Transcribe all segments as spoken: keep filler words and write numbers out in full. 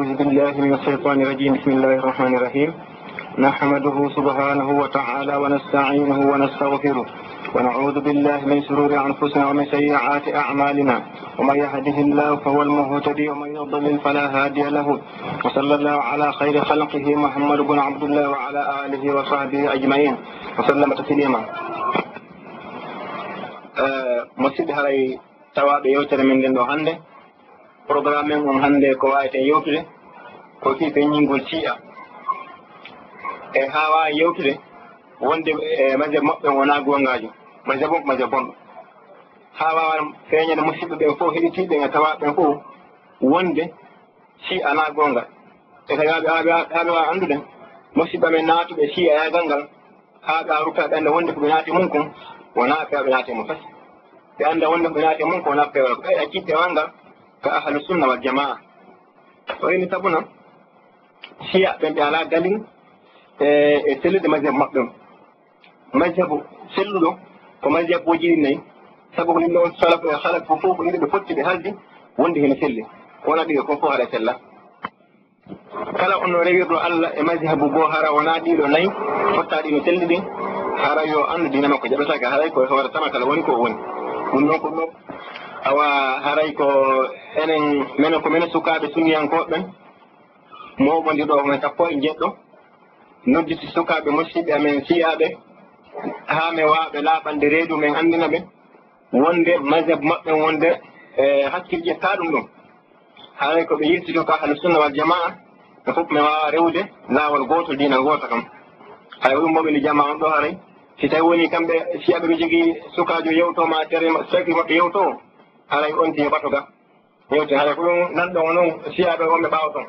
أعوذ بالله من الشيطان الرجيم. بسم الله الرحمن الرحيم. نحمده سبحانه وتعالى ونستعينه ونستغفره، ونعوذ بالله من شرور أنفسنا ومن سيئات أعمالنا، ومن يهده الله فهو المهتدي، ومن يضلل فلا هادي له. وصلى الله على خير خلقه محمد بن عبد الله وعلى آله وصحبه أجمعين وسلم تسليما. Eh, musidɓe, haray tawaaɓe yewtere men nden ɗo hannde, programme men on hannde ko waaweten yewtude ko fii feññingol Shi'a. E haa waawa yewtude wonde, e, mazhab maɓɓe on wonaa goongaajo, mazhab on ko mazhab bonɗo. Haa waawa feeñande musidɓe ɓen fof, heɗitiiɓe ɓen e tawaaɓe ɓen fof wonde Shi'a na goonga. E tawi haa ɓe, haa ɓe, haa ɓe waawa anndude, musidɓe men naatuɓe Shi'a yaagal ngal, haa ɓe haa rutta ɓe annda wonde ko ɓe naati mum kon, wonaa peewal ɓe naati mum fes. Ɓe annda wonde ko ɓe naati mum kon, wonaa peewal, ko ɓe accii peewal ngal ka Ahlu Sunna wal Jamaa. Ko heni sabu non, Shi'a ɓen ɓe alaa dalil e, e sellude mazhab maɓɓe on. Mazhabu selluɗo ko mazhabuuji ɗi nayi, sabu ko ɗum ɗon salafu e halafu fof ko ɗiɗo ɓe potti ɓe haldi wonde hino selli. Wona ɗiɗo kon fof haɗa sella. Kala on no rewirɗo Allah e mazhabu goo hara wonaa ɗiɗo nayi fottaɗi no selli ɗin, hara yo anndu diina makko jaɓetaake, haray ko e hoore tama kala woni ko o woni. Ɗum ɗon ko ɗum. Awa haray ko enen, menen ko menen sukaaɓe sunniyankooɓe ɓen, mooɓondirɗo ko men sappo e jeɗɗo, nodditi sukaaɓe musidɓe amen siyaaɓe, haa men waawa ɓe laaɓande reedu men, anndina ɓe wonde mazhab maɓɓe wonde, e, hakkil ƴettaa ɗum ɗon. Haray ko ɓe yiltito ka Ahlu Sunna wal Jamaa, ɓe fof men waawa rewde laawol gootol, diina goota kam. Hay ɗum mo ɓe jamaa on ɗo haray, si tawi woni kamɓe siyaaɓe ɓe jogii sukaajo yewtoo ma tere ma-, saki maɓɓe yewtoo, haray on ti heɓato ga. Yewte, haray ko ɗum nan ɗon onon siyaaɓe wonɓe ɓaawo ton.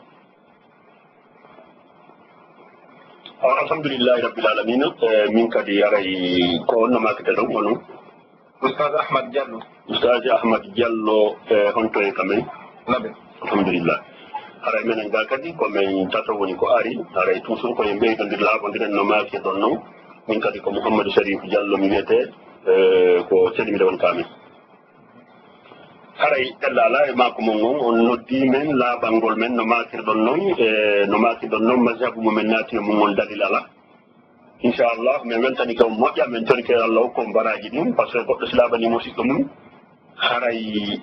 Ah, alhamdulillahi rabbil alamina. Eh, min kadi aray ko on no maakete ɗon onon. Oustaz Ahmad Diallo. Oustaz Ahmad Diallo, eh, honto e kamen? Nabe. Alhamdulillah. Haray menen ga kadi ko men tato woni ko ari. Haray toujours ko en ɓeydondir laaɓondiren no maakete ɗon non. Min kadi ko Mouhamadou Sharif Diallo mi wiyete, eh, ko Cedimide woni kamen. Haray ella alaa e maako mon on, on noddii men laaɓangol men no maakirɗon non, e no maakirɗon non mazhabu mo men naati e mum on dalil alaa. Inchallah, men weltanike on moƴƴa, men torike Allah hokku on baraaji ɗin, par ce que goɗɗo si laaɓanii musiɗɗo mum, haray,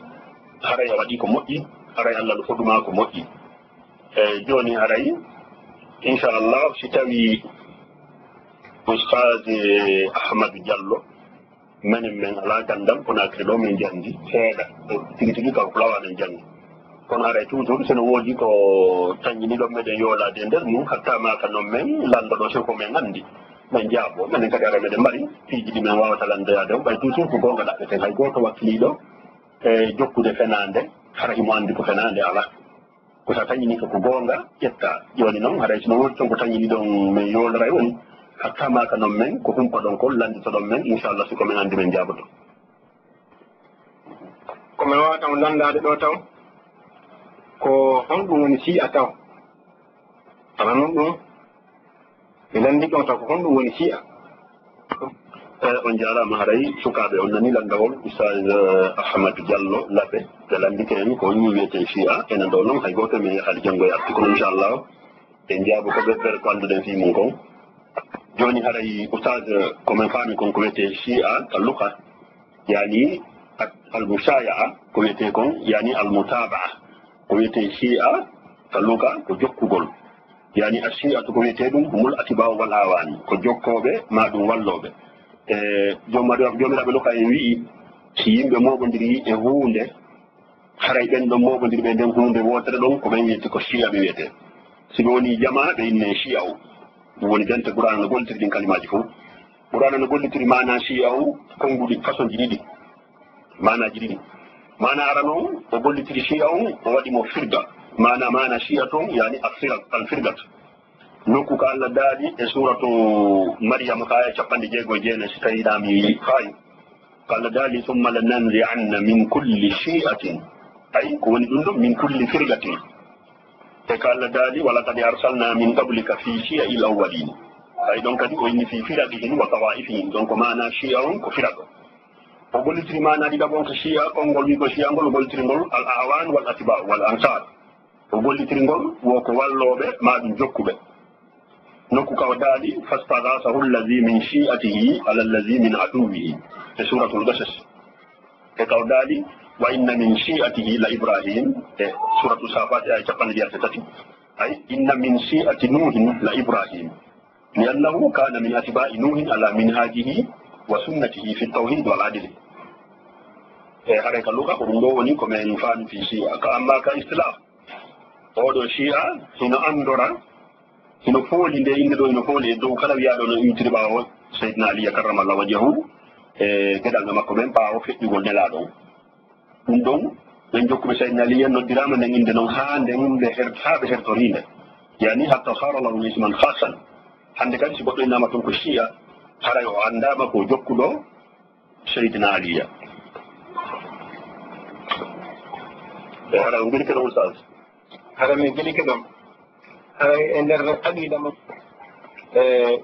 haray a waɗii ko moƴƴi, haray Allah no foduma ko moƴƴi. E jooni haray, inchallah, si tawii Oustaz Ahmadou Diallo, menen men alaa ganndal ko naatiri ɗo, men janngi seeɗa. Tigi tigi kanko lawa men janngi. Kono haray toujours seno woodi ko tañini ɗon meɗen yoolaade e nder mum, hatta maaka noon men lanndoɗo si ko men anndi. Men jaabo, menen kadi haray meɗen mari piiji ɗi men waawata lanndoyaade on, ɓay toujours ko goonga ɗaɓɓeten. Hay gooto wakkiliiɗo e jokkude fenaande, hara himo anndi ko fenaande alaa. Ko sa tañini ko, ko goonga, ƴetta. Jooni noon, haray sino woodi toon ko tañini ɗon, men yoolora e woni. Hatta maaka noon men, ko humpaɗon kon, lannditoɗon men, inchallah, si ko men anndi men jaaboto. Ko men waawata on lanndaade ɗo taw, ko honɗum woni Shi'a taw? Aɗa non ɗum? Mi lanndike on taw ko honɗum woni Shi'a? Eh, on jaaraama haray, sukaaɓe, on nani lanndawol Oustaz, eh, Ahmad Diallo Labe, ɓe lanndike en ko honɗum wiyetee Shi'a. Enen ɗo noon hay gooto men yahaali janngo e arti, kono inchallah en njaabo ko ɓeɓɓere ko annduɗen fii mum kon. Jooni haray Oustaz, ko men faami kon ko wiyetee Shi'a ka luqa, yaani at-, al-mushaya'a, ko wiyetee kon, yaani al-mutaba'a, ko wiyetee Shi'a ka luqa ko jokkugol. Yaani, ash-shi'atu ko wiyetee ɗum, humul atba'u wal a'wan, ko jokkooɓe, maa ɗum wallooɓe. E, jooma-, joomiraaɓe luqa en wi'i, si yimɓe mooɓondirii e huunde, haray ɓen ɗon mooɓondirɓe e nden huunde wootere ɗon, ko ɓen wiyetee ko Shi'a ɓe wiyetee. Si ɓe wonii jamaa, ɓe innee Shi'a'u. Ɗum woni dente Qur'aana no gollitiri ɗin kalimaaji fow. Qur'aana no gollitiri maanaa Shi'a'u konnguɗi, façon ji ɗiɗi. Maanaaji ɗiɗi. Maanaa arano on, o gollitiri Shi'a on, o waɗi mo firga. Maanaa, maanaa Shi'a ton, yaani al-firaq, al-firqat. Nokku ko Allah daali e suuratu Maryam, ko aaya capanɗe jeego e jeenayi, si tawii mi faayi. Ko Allah daali, "Summa lananzi'anna min kulli shi'atin." Ay, ko woni ɗum ɗon, "min kulli firqatin." E ko Allah daali, "Wa laqad arsalna min qablika fi shi'a'il awwalin." Ay, ɗon kadi o inni fi firaqihim wa tawa'ifihim. Donc, maanaa Shi'a on ko firaq. O gollitiri maanaa ɗiɗaɓo on ka Shi'a, konngol wi'ugol Shi'a ngol, o gollitiri ngol al-a'wan wal atba' wal ansar. Ko gollitiri ngol wo ko wallooɓe maa ɗum jokkuɓe. Nokku ka o daali, "Fastaghasahu alladhi min shi'atihi ala alladhi min aduwwihi." E Suratul Qasas. E ka o daali, "Wa inna min shi'atihi la Ibrahim." E Suratu Safat, aya capanɗe jeetati e tati. Ay, "Inna min shi'ati Nuhin la Ibrahim." "Li annahu kana min atba'i Nuhin ala minhajihi wa sunnatihi fi tawhid wal adli." E haray ka luga ko ɗum ɗo woni ko men faami fi shi'a. Ka amma ka istilah, oɗo shi'a hino andora, hino fooli nde innde ɗo, hino fooli e dow kala wi'aaɗo no iwtiri ɓaawo Sayyidina Ali karramallahu wajhahu, e geɗalɓe makko ɓen ɓaawo feƴƴugol Nelaaɗo on. Ɗum ɗon, ɓen jokkuɓe Sayyidina Ali en noddiraama nden innde non haa nden ɓe her-, haa ɓe hertori nde. Yani hatta sara lahum isman khassan. Hannde kadi si goɗɗo innaama ton ko shi'a, haray o anndaama ko jokkuɗo Seydina Aliya. E hara o ngirke ɗon, Oustaz? Hara mi ngirke ɗon. Hara e nder aqida mo, e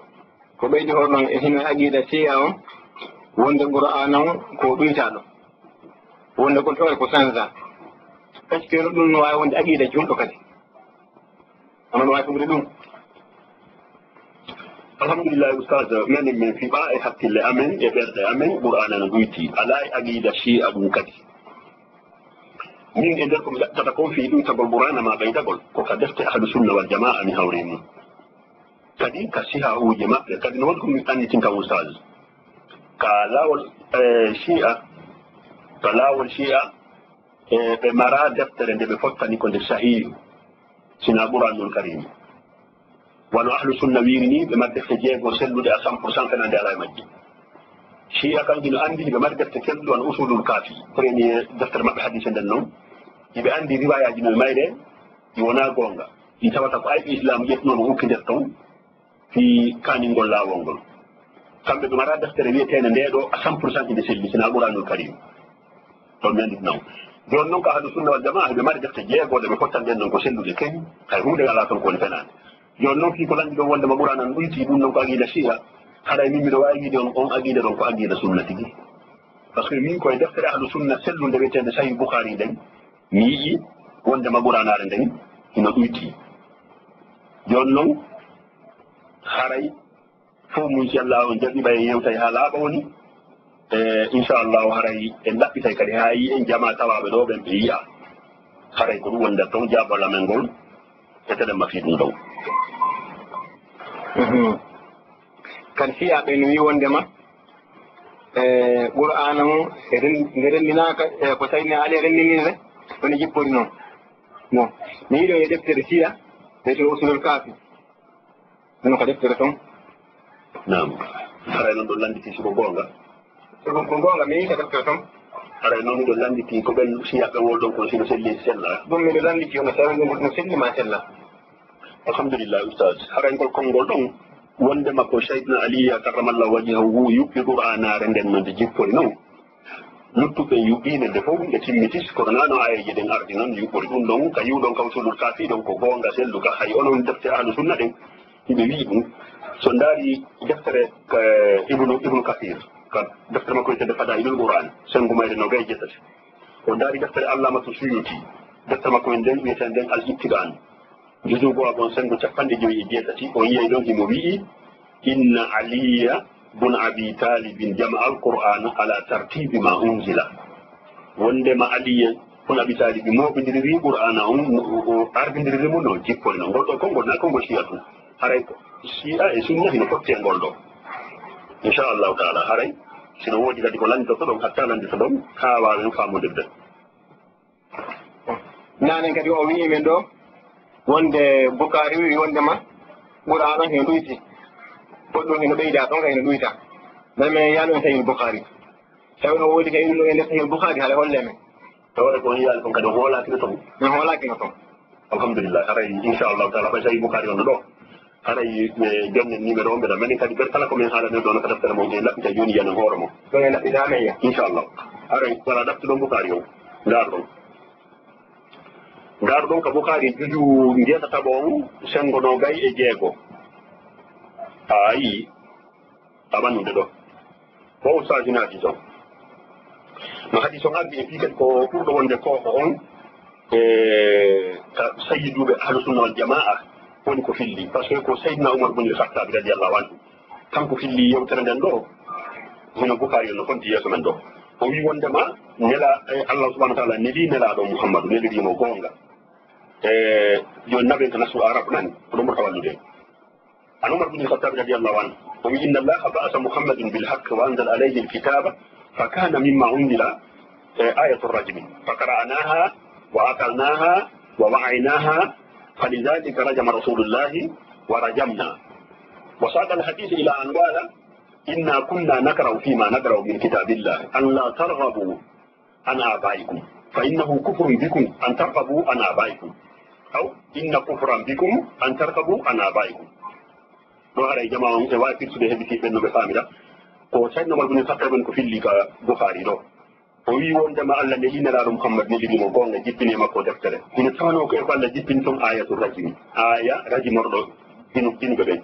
ko ɓeydi hono e hino aqida shi'a on, wonde Qur'ana on ko ɗuytaɗo, wonde kon tawre ko sanza. Est-ce que ɗum no waawi wonde aqida julɗo kadi? Hono no waawi ɗum? Alhamdulillahi, Oustaz, menen min fiɓa e hakkille amen e ɓerɗe amen, Qur'ana no ɗuyti. Alaa e aqida shi'a ɗum kadi. Min e nder ko mi ɗaɓɓata kon fii ɗuytagol Qur'ana maa ɓeydagol, ko ka defte Ahlu Sunna wal Jamaa mi hawri mum. Kadi ka sihaahuuje maɓɓe, kadi no woni ko mi annitin ka Oustaz. Ka laawol, eh, shi'a, ka laawol shi'a, e ɓe mara deftere nde ɓe fottani ko nde sahihu, sina Qur'anul Karim. Wano Ahlu Sunna wiiri ni, ɓe mari defte jeego selluɗe à cent pour cent, fenande alaa e majje. Shi'a kan hino anndi ɓe mari defte kelɗe wano Usulul Kafi, premier deftere maɓɓe hadise nden non. Iɓe anndi riwayaaji no e mayre, ɗi wonaa goonga. Ɗi tawata ko ayɓe Islam ƴettunoo no ukki nder ton. Fii kaaningol laawol ngol. Kamɓe ɓe mara deftere wi'eteende nde ɗo à cent pour cent nde selli, sina Qur'anul Karim. Ɗon mi anndi non. Jooni non ka Ahlu Sunna wal Jamaa, ɓe mari defte jeego ɗe ɓe fottan ɗen non ko selluɗe kadi, hay huunde alaa ton ko woni fenaande. Jooni non fii ko lanndi ɗon wonde ma Qur'ana no ɗuyti, ɗum non ko aqida shi'a, haray min miɗo waawi wi'ude on, on aqida ɗon ko aqida sunna tigi. Parce que min ko e deftere Ahlu Sunna sellunde wi'eteende Sahih Bukhari nden, mi yi'i wonde ma Qur'anaare nden hino ɗuyti. Jooni non, haray fof mum, inchallah, on jaɓi ɓay yewtay haa laaɓa woni. E inchallah, haray en ɗaɓɓitay kadi haa yi en jama tawaaɓe ɗo ɓen ɓe yi'a. Haray ko ɗum wonda ton jaabal amen ngol, e telen ma fii ɗum ɗon. Mhm. Kan fiya ɓe no wi wondema, e, Qur'aana on, e ren-, nde renndinaaka, e, ko Sayyidina Ali renndininde, woni jippori non. Bon, mi yiɗo e deftere siya, wiyetee Usulul Kaafi. Ɗum ko deftere ton. Naam. Haray non ɗon lannditi siko goonga? Siko ko goonga, mi yiita deftere ton. Haray non miɗo lannditi ko ɓen siyaɓe wol ɗon kon sino selli sella. Ɗum miɗo lannditi on, sawi ɗum no selli ma sella. Alhamdulillah, Oustaz. Haray ngol konngol ɗon, wondema ko Seydina Aliya karramallahu wajhahu yuɓɓi Qur'aanaare nden no nde jippori non. Luttuɓe yuɓɓiinde nde fof, nde timmiti, kono naa no aayeeje ɗen ardi non, yuɓɓori ɗum ɗon, ka yi'uɗon ka Usulul Kaafi ɗon, ko goonga selluka, hay onon defte Ahlu Sunna ɗen, hiɓe wi'i ɗum. So ndaari deftere, eh, Ibnu, Ibnu Kasiir, ka deftere makko wiyetee Fadaa'ilul Qur'aan, senngo mayre noogay e jeetati. O ndaari deftere Allaamatu Suyuuti, deftere makko nden wiyetee nden Al Ittiqaan. Juzu go'aɓo on, senngo capanɗe jowi e jeetati, o yi'ay ɗon himo wi'i, "Inna Aliya bun Abi Talibin jama al Qur'ana ala tartibi ma unzila." Wondema Aliya bun Abi Talibi mooɓindiri Qur'aana on, o, o, o ardindiri mo no jippori non. Ngol ɗo konngol, naa konngol Shi'a tun. Haray ko Shi'a e Sunna hino fotti e ngol ɗo. Inchallahu taala, haray sino woodi kadi ko lannditoto ɗon, hatta lanndito ɗon, haa waawen faamondirde. Nanen kadi o wi'i men ɗo wonde Bukhari wi'i wondema Qur'aan on hino ɗuyti. Goɗɗum hino ɓeyda ton, ka hino ɗuyta. Nan men yaano en Sahih Bukhari. Tawi no woodi ka inno en Sahih Bukhari, haala holle men. Tawde ko on yiyaali kon kadi on hoolaaki no ton. Min hoolaaki no ton. Alhamdulillah. Haray, inchallahu taala, ɓay Sahih Bukhari on ɗo. Haray, e, jonnen numéro on, mbeɗa menen kadi ɓen kala ko min haalani ɗon ka deftere mon, en ɗaɓɓita jooni, yiyan hoore mon. Ɗon en ɗaɓɓita amen ya. Inchallah. Haray, wala ɗaɓɓituɗon Bukhari on. Ndaarɗon. Ndaarɗon ka Bukhari juju njeetataɓo on, senngo noogay e jeego. A yi'i, a ɓannude ɗo. Ko Oustaz naati ton. No hadis on ardi e fii kadi ko ɓurɗo wonde ko on, e ka sayyiduɓe ahlu sunna wal jamaa woni ko filli, par ce que ko sayyidina Umar bun Khattab radiyallahu anhu kanko filli yewtere nden ɗo. Hino Bukhari no fonti yeeso men ɗo. O wi wondema nela e Allah subhanahu wa taala neli nelaɗo Muhammadu, nelirimo gonga. E joni naben ka nasu arab nan ko ɗum ɓurta wallude. An Umar bin Khattab radiyallahu anhu, o wi inna Allaha ba'asa Muhammadan bil haqq wa anzala alayhi al kitaba fa kana mimma unzila, e, ayatu rajmi fa qara'naha wa aqalnaha wa wa'aynaha falidhalika rajama rasulullahi wa rajamna. Wa saqa al hadith ila an qala inna kunna nakrahu fima nakrahu min kitabillah an la targhabu an abaikum fa innahu kufrun bikum an targhabu an abaikum aw inna kufran bikum an targhabu an abaikum. Ɗo haray jama on e wawi firtude heɓiti ɓen no ɓe famira. Ko Sayyidina Umar bin Khattab en ko filli ka Bukhari ɗo. O wi wondema Allah neli nelaɗo Muhammad, nelirimo gonga, jippini e makko deftere. Ina tawano ko e ko Allah jippini ton ayatu rajimi, aya rajimorɗo dinu dinuɓe ɓen.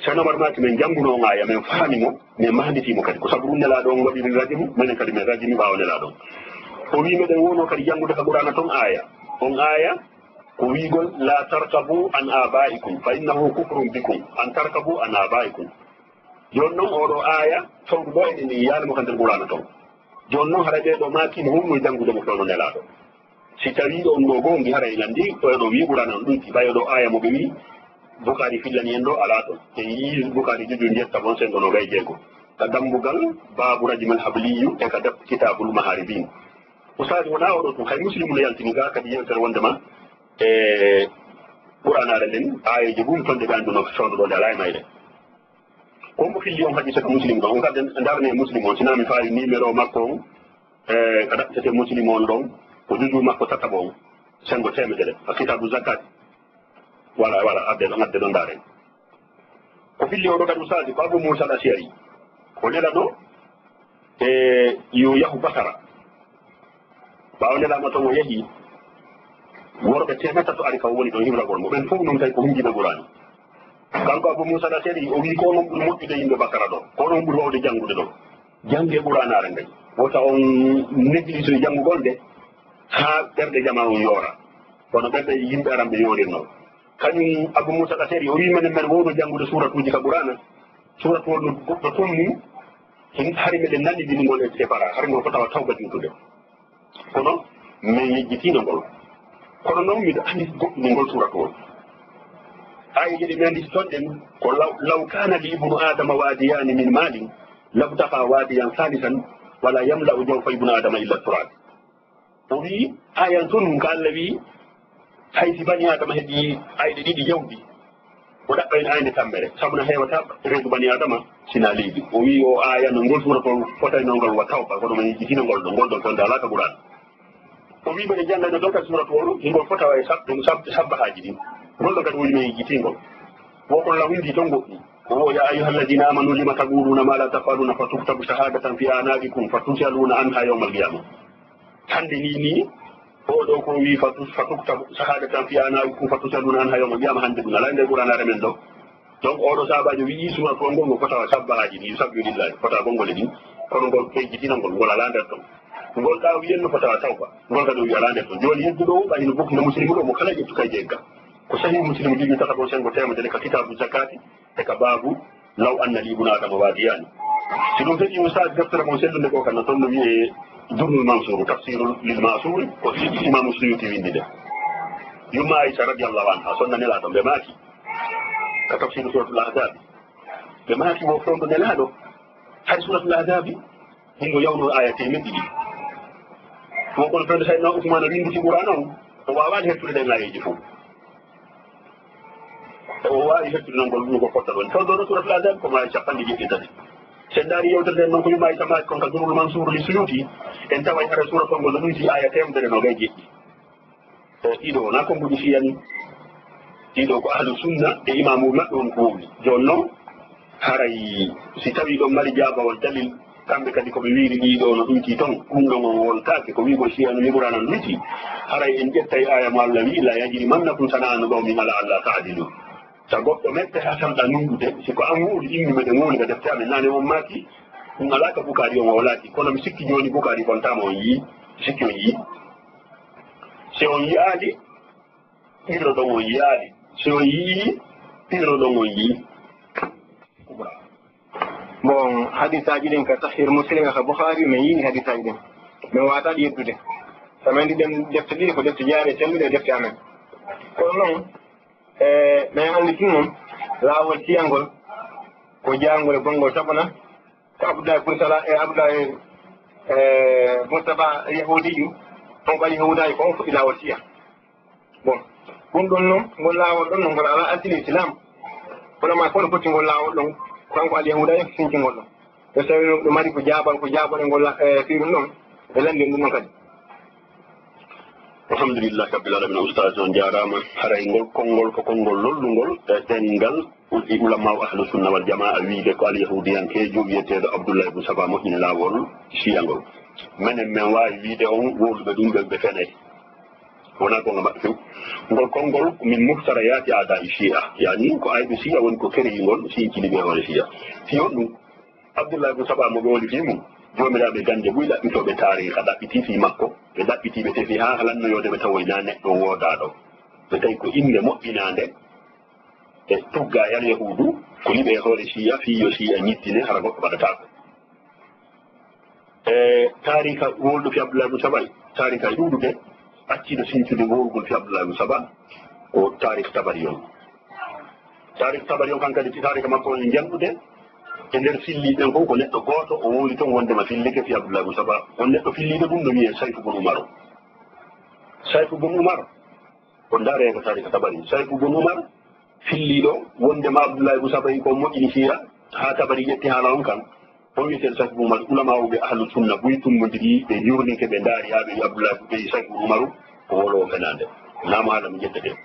Sayyidina Umar maaki men janguno on aya, men faami mo, men mahanditi mo kadi. Ko sabu ɗum nelaɗo on waɗiri rajimu, menen kadi men rajimi ɓawo nelaɗo on. O wi meɗen wono kadi jangude ka Qur'ana ton aya. On aya ko wigol la tarkabu an abaikum fa innahu kufrun bikum an tarkabu an abaikum. Joni non oɗo aya tawdu ɗo eɗen ni yalimo ka nder Qur'ana ton. Joni non haray ɓeɗo maaki mo hunno jangude mo fewno nelaɗo. Si tawi on ɗo gongi haray en andi ko eɗo wi Qur'ana on ɗuyti, ɓay oɗo aya mo ɓe wi Bukhari fillani en ɗo ala ton. En yi Bukhari juju jetta bon sengo no gay jeego. Ka dambugal babu rajmal habliyu e ka def kitabul maharibin. Ustadi wona oɗo tun hay muslimu no yaltini ga kadi yewtere wondema e Qur'anare nden ayeje gum tonde ɓe anduno fewndo ɗo nde ala e mayre. Ko mo filli on hadisa ko muslim ɗon, on kadi darne muslim on, sina mi fawi numéro makko on, e ka ɗaɓɓitete muslim on ɗon, ko juju makko tataɓo on, sengo temedere, a kitabu zakat. Wala, wala, adde ɗon, adde ɗon daren. Ko filli oɗo kadi ustadi, ko Abu Musa al Ashari. Ko nela ɗo, e yo yahu Basara. Ɓaawo nelama ton o yahi, worɓe teemedde tato ari ka o woni ɗon himragol mo. Ɓen fof noon tawi ko hunjinagol ani. Kanko Abu Musa al Ashari, o wi ko onon ɓuri moƴƴude yimɓe Basara ɗo, ko onon ɓuri wawde janngude ɗo. Jannge Qur'anaare nden. Wota on néglige janngugol nde, haa ɓerɗe jama on yoora. Kono ɓerɗe yimɓe aran ɓe yoorirno. Kañum Abu Musa al Ashari, o wi menen men wowno janngude suuratuuji ka Qur'aana. Suuratu wonno goɗɗo ton mum, hin hari meɗen nani winngol e, e bara, hari ngol ko tawa tawba juutude. Kono min yejjitiino ngol. Kono noon miɗo anndi goɗɗum e ngol suuratu on. Aaya ɗiɗi mi anndi toon ɗen ko law, law kaana li ibnu Aadama waadiyaani min maalin labtagaa waadiyan saalisan wala yamla'u jawfa ibnu Aadama illa turaab. O wii, aayan tun ko Alla wii, hay si bani Aadama heɓii ayɗe ɗiɗi jawdi, o ɗaɓɓa en aynde tammere, sabu na heewata reedu bani Aadama sina leydi. O wii, o aaya no ngol suuratu on fotaynoo ngol wa tawba, kono men yejjitina ngol ɗon, ngol ɗon fewndo alaa ka Qur'aan. O wii, mbeɗa janngayno ɗon kadi suuratu on, hingol fota e sab-, ɗum sab-, sabbahaaji ɗin. Ngol ɗon kadi woni men yejjitingol. Wo kon la hundi ton goɗɗi. O wo, ya ayyuhallazina amanu lima taquluna ma la taf'aluna fa tuktabu shahadatan fi a'naqikum fa tus'aluna anha yawmal qiyamah. Hannde nii nii, oo ɗoo ko wii fa tus-, fa tuktabu shahadatan fi a'naqikum fa tus'aluna anha yawmal qiyamah, hannde ɗum alaa e nder Qur'aanaare men ɗoo. Donc, oo ɗoo sahaabaajo wi'i suuratu on ngol ngo fota sabbahaaji ɗi, yusabbihu lillahi, fota gonngole ɗin, kono ngol yejjitina ngol, ngol alaa nder ton. Ngol ɗaa wi'en no fota tawba, ngol kadi o wi'i alaa nder ton. Jooni yedduɗo o, ɓay hino bokki no Muslimu ɗoo, mo kala ƴettu kay jegga. Ko Sahih Muslimu juju tataɓo sengo teemedere ka kitaabu zakaati, e ka baabu law anna li ibnu Aadama waadiyaani. Si ɗum feƴƴi, Ustaaz, deftere mon sellunde ko kan no toon no wi'ee Durrul Mansuur, Tafsiirul lil Ma'suur, ko Imaamu Suyuuti winndi nde. Yumma Aysa radiyallahu anha, sonna Nelaaɗo, ɓe maaki, ka tafsiiru Suuratul Ahzaabi, ɓe maaki wo fewndo Nelaaɗo, hay Suuratul Ahzaabi, hingo yawno aaya teemeɗɗe ɗiɗi. Wo kono fewndo Sayyidina Usmaana winnditi Qur'aana on, o waawaani hettude ɗen aayeeji fof. O waawi hettude nangol ɗum ko fodda ɗon. Fewndo ɗo Suuratul Ahzaabi ko maayo capanɗe jeɗɗi tati. Si en ndaari yewtere nden noon ko Yumma Aysa maaki kon ka Durrul Mansuur li Suyuuti, en taway hara suuratol ngol no ɗum si aaya teemedere noogay jeɗɗi. E ɗiɗo wonaa ko mbuɗi fiyani. Ɗiɗo ko ahlu sunna e imaamu maɓɓe on ko wowli. Jooni noon, haray si tawii ɗon mari jaabawol dalil, kamɓe kadi ko ɓe wiiri ɗiɗo no ɗuyti ton, ɗum ɗon on woltaake, ko wiigol fiyani wi Qur'aana no ɗuyti. Haray en ƴettay aaya mo Alla wi'i, "La yajrimannakum shana'anu qawmin ala alla ta'dilu." Sa goɗɗo mette haa tamɗa nunɗude, si ko an wowli, immi meɗen wowli ka defte amen. Naane on maaki, ɗum alaa ka Bukaari on o wolaaki. Kono mi sikki jooni Bukaari bontaama on yii, sikki on yii. Si on yi'aali, ɓirroɗon on yi'aali. Si on yi'ii, ɓirroɗon on yi'ii. Bon, hadisaaji ɗin ka Sahih Muslim, ka Bukhari, min yi'i hadisaaji ɗin. Min waawataa ɗi yeddude. Sabu min ɗen defte ɗiɗi ko defte jaare e selluɗe e defte amen. Kono non, e, min anndi tun non, laawol siyangol ko jaangol e bonngol sabana, ko Abdullahi Bursala, e, Abdullahi, e, Mustafa Yahudiyu, on ko Yahuudaajo ko on fuɗɗi laawol siya. Bon, ɗum ɗon non, ngol laawol ɗon non, ngol alaa asli Islam. Kono ma kono foti ngol laawol ɗon, kanko Alyahuuda en sincingol ɗon. Ɓe tawi ɗum mari ko jaabal, ko jaabal e ngol la-, e fii ɗum ɗon, ɓe lanndi ɗum ɗon kadi. Alhamdulillahi Rabbil Alamina, Ustaaz on jaaraama. Haray ngol konngol ko konngol lollungol e ɗemngal ul-, ulamaaw Ahlu Sunna wal Jamaa wiide ko Alyahuudiyankeejo wiyeteeɗo Abdullah ibn Saba moƴƴini laawol Shiya ngol. Menen men waawi wiide on wowluɓe ɗum ɓe, ɓe fenay. Wonaa goonga maɓɓe few. Ngol konngol min muftarayaati aadaa'i Shi'a, yaani ko ayɓe Shi'a woni ko kereyi ngol, sincini ɓe hoore Shi'a. Fii honɗum? Abdullah ibn Saba mo ɓe woni fii mum, joomiraaɓe gannde buy ɗaɓɓitooɓe taariika ɗaɓɓitii fii makko, ɓe ɗaɓɓitii ɓe tefi haa halannoyoode ɓe tawoy naa neɗɗo woodaaɗo. Ɓe tawi ko innde moƴƴinaande, e tugga e Alyahuudu, ko liɓe e hoore Shi'a, fii yo Shi'a ñiddine, hara goɗɗo waɗataako. E taariika wowluɗo fii Abdullah ibn Saba, taariika e ɗuuɗude, acciiɗo sincude wowlugol fii Abdullah ibn Saba, ko taariika Tabari on. Taariika Tabari on kan kadi, taariika makko on e janɗude, e nder filliiɓe ɓen kon ko neɗɗo gooto, o wowli ton wonndema fillike fii Abdullah ibn Saba. On neɗɗo filliiɗo ɗum no wiyee Sayfu bun Umar. Sayfu bun Umar, on ndaaree ko taariika Tabari. Sayfu bun Umar, filliiɗo wonndema Abdullahi ibn Sabai ko moƴƴini Shiya, haa Tabari ƴetti haala on kan. On wiyeteeɗo Sayfu bun Umar, ulamaaɓe Ahlu Sunna buy tummbondiri, ɓe yurnike, ɓe ndaari haa ɓe wi Abdullahi, ɓe wi Sayfu bun Umaru ko woloowo fenaande. Naa mo haala mo ƴettete.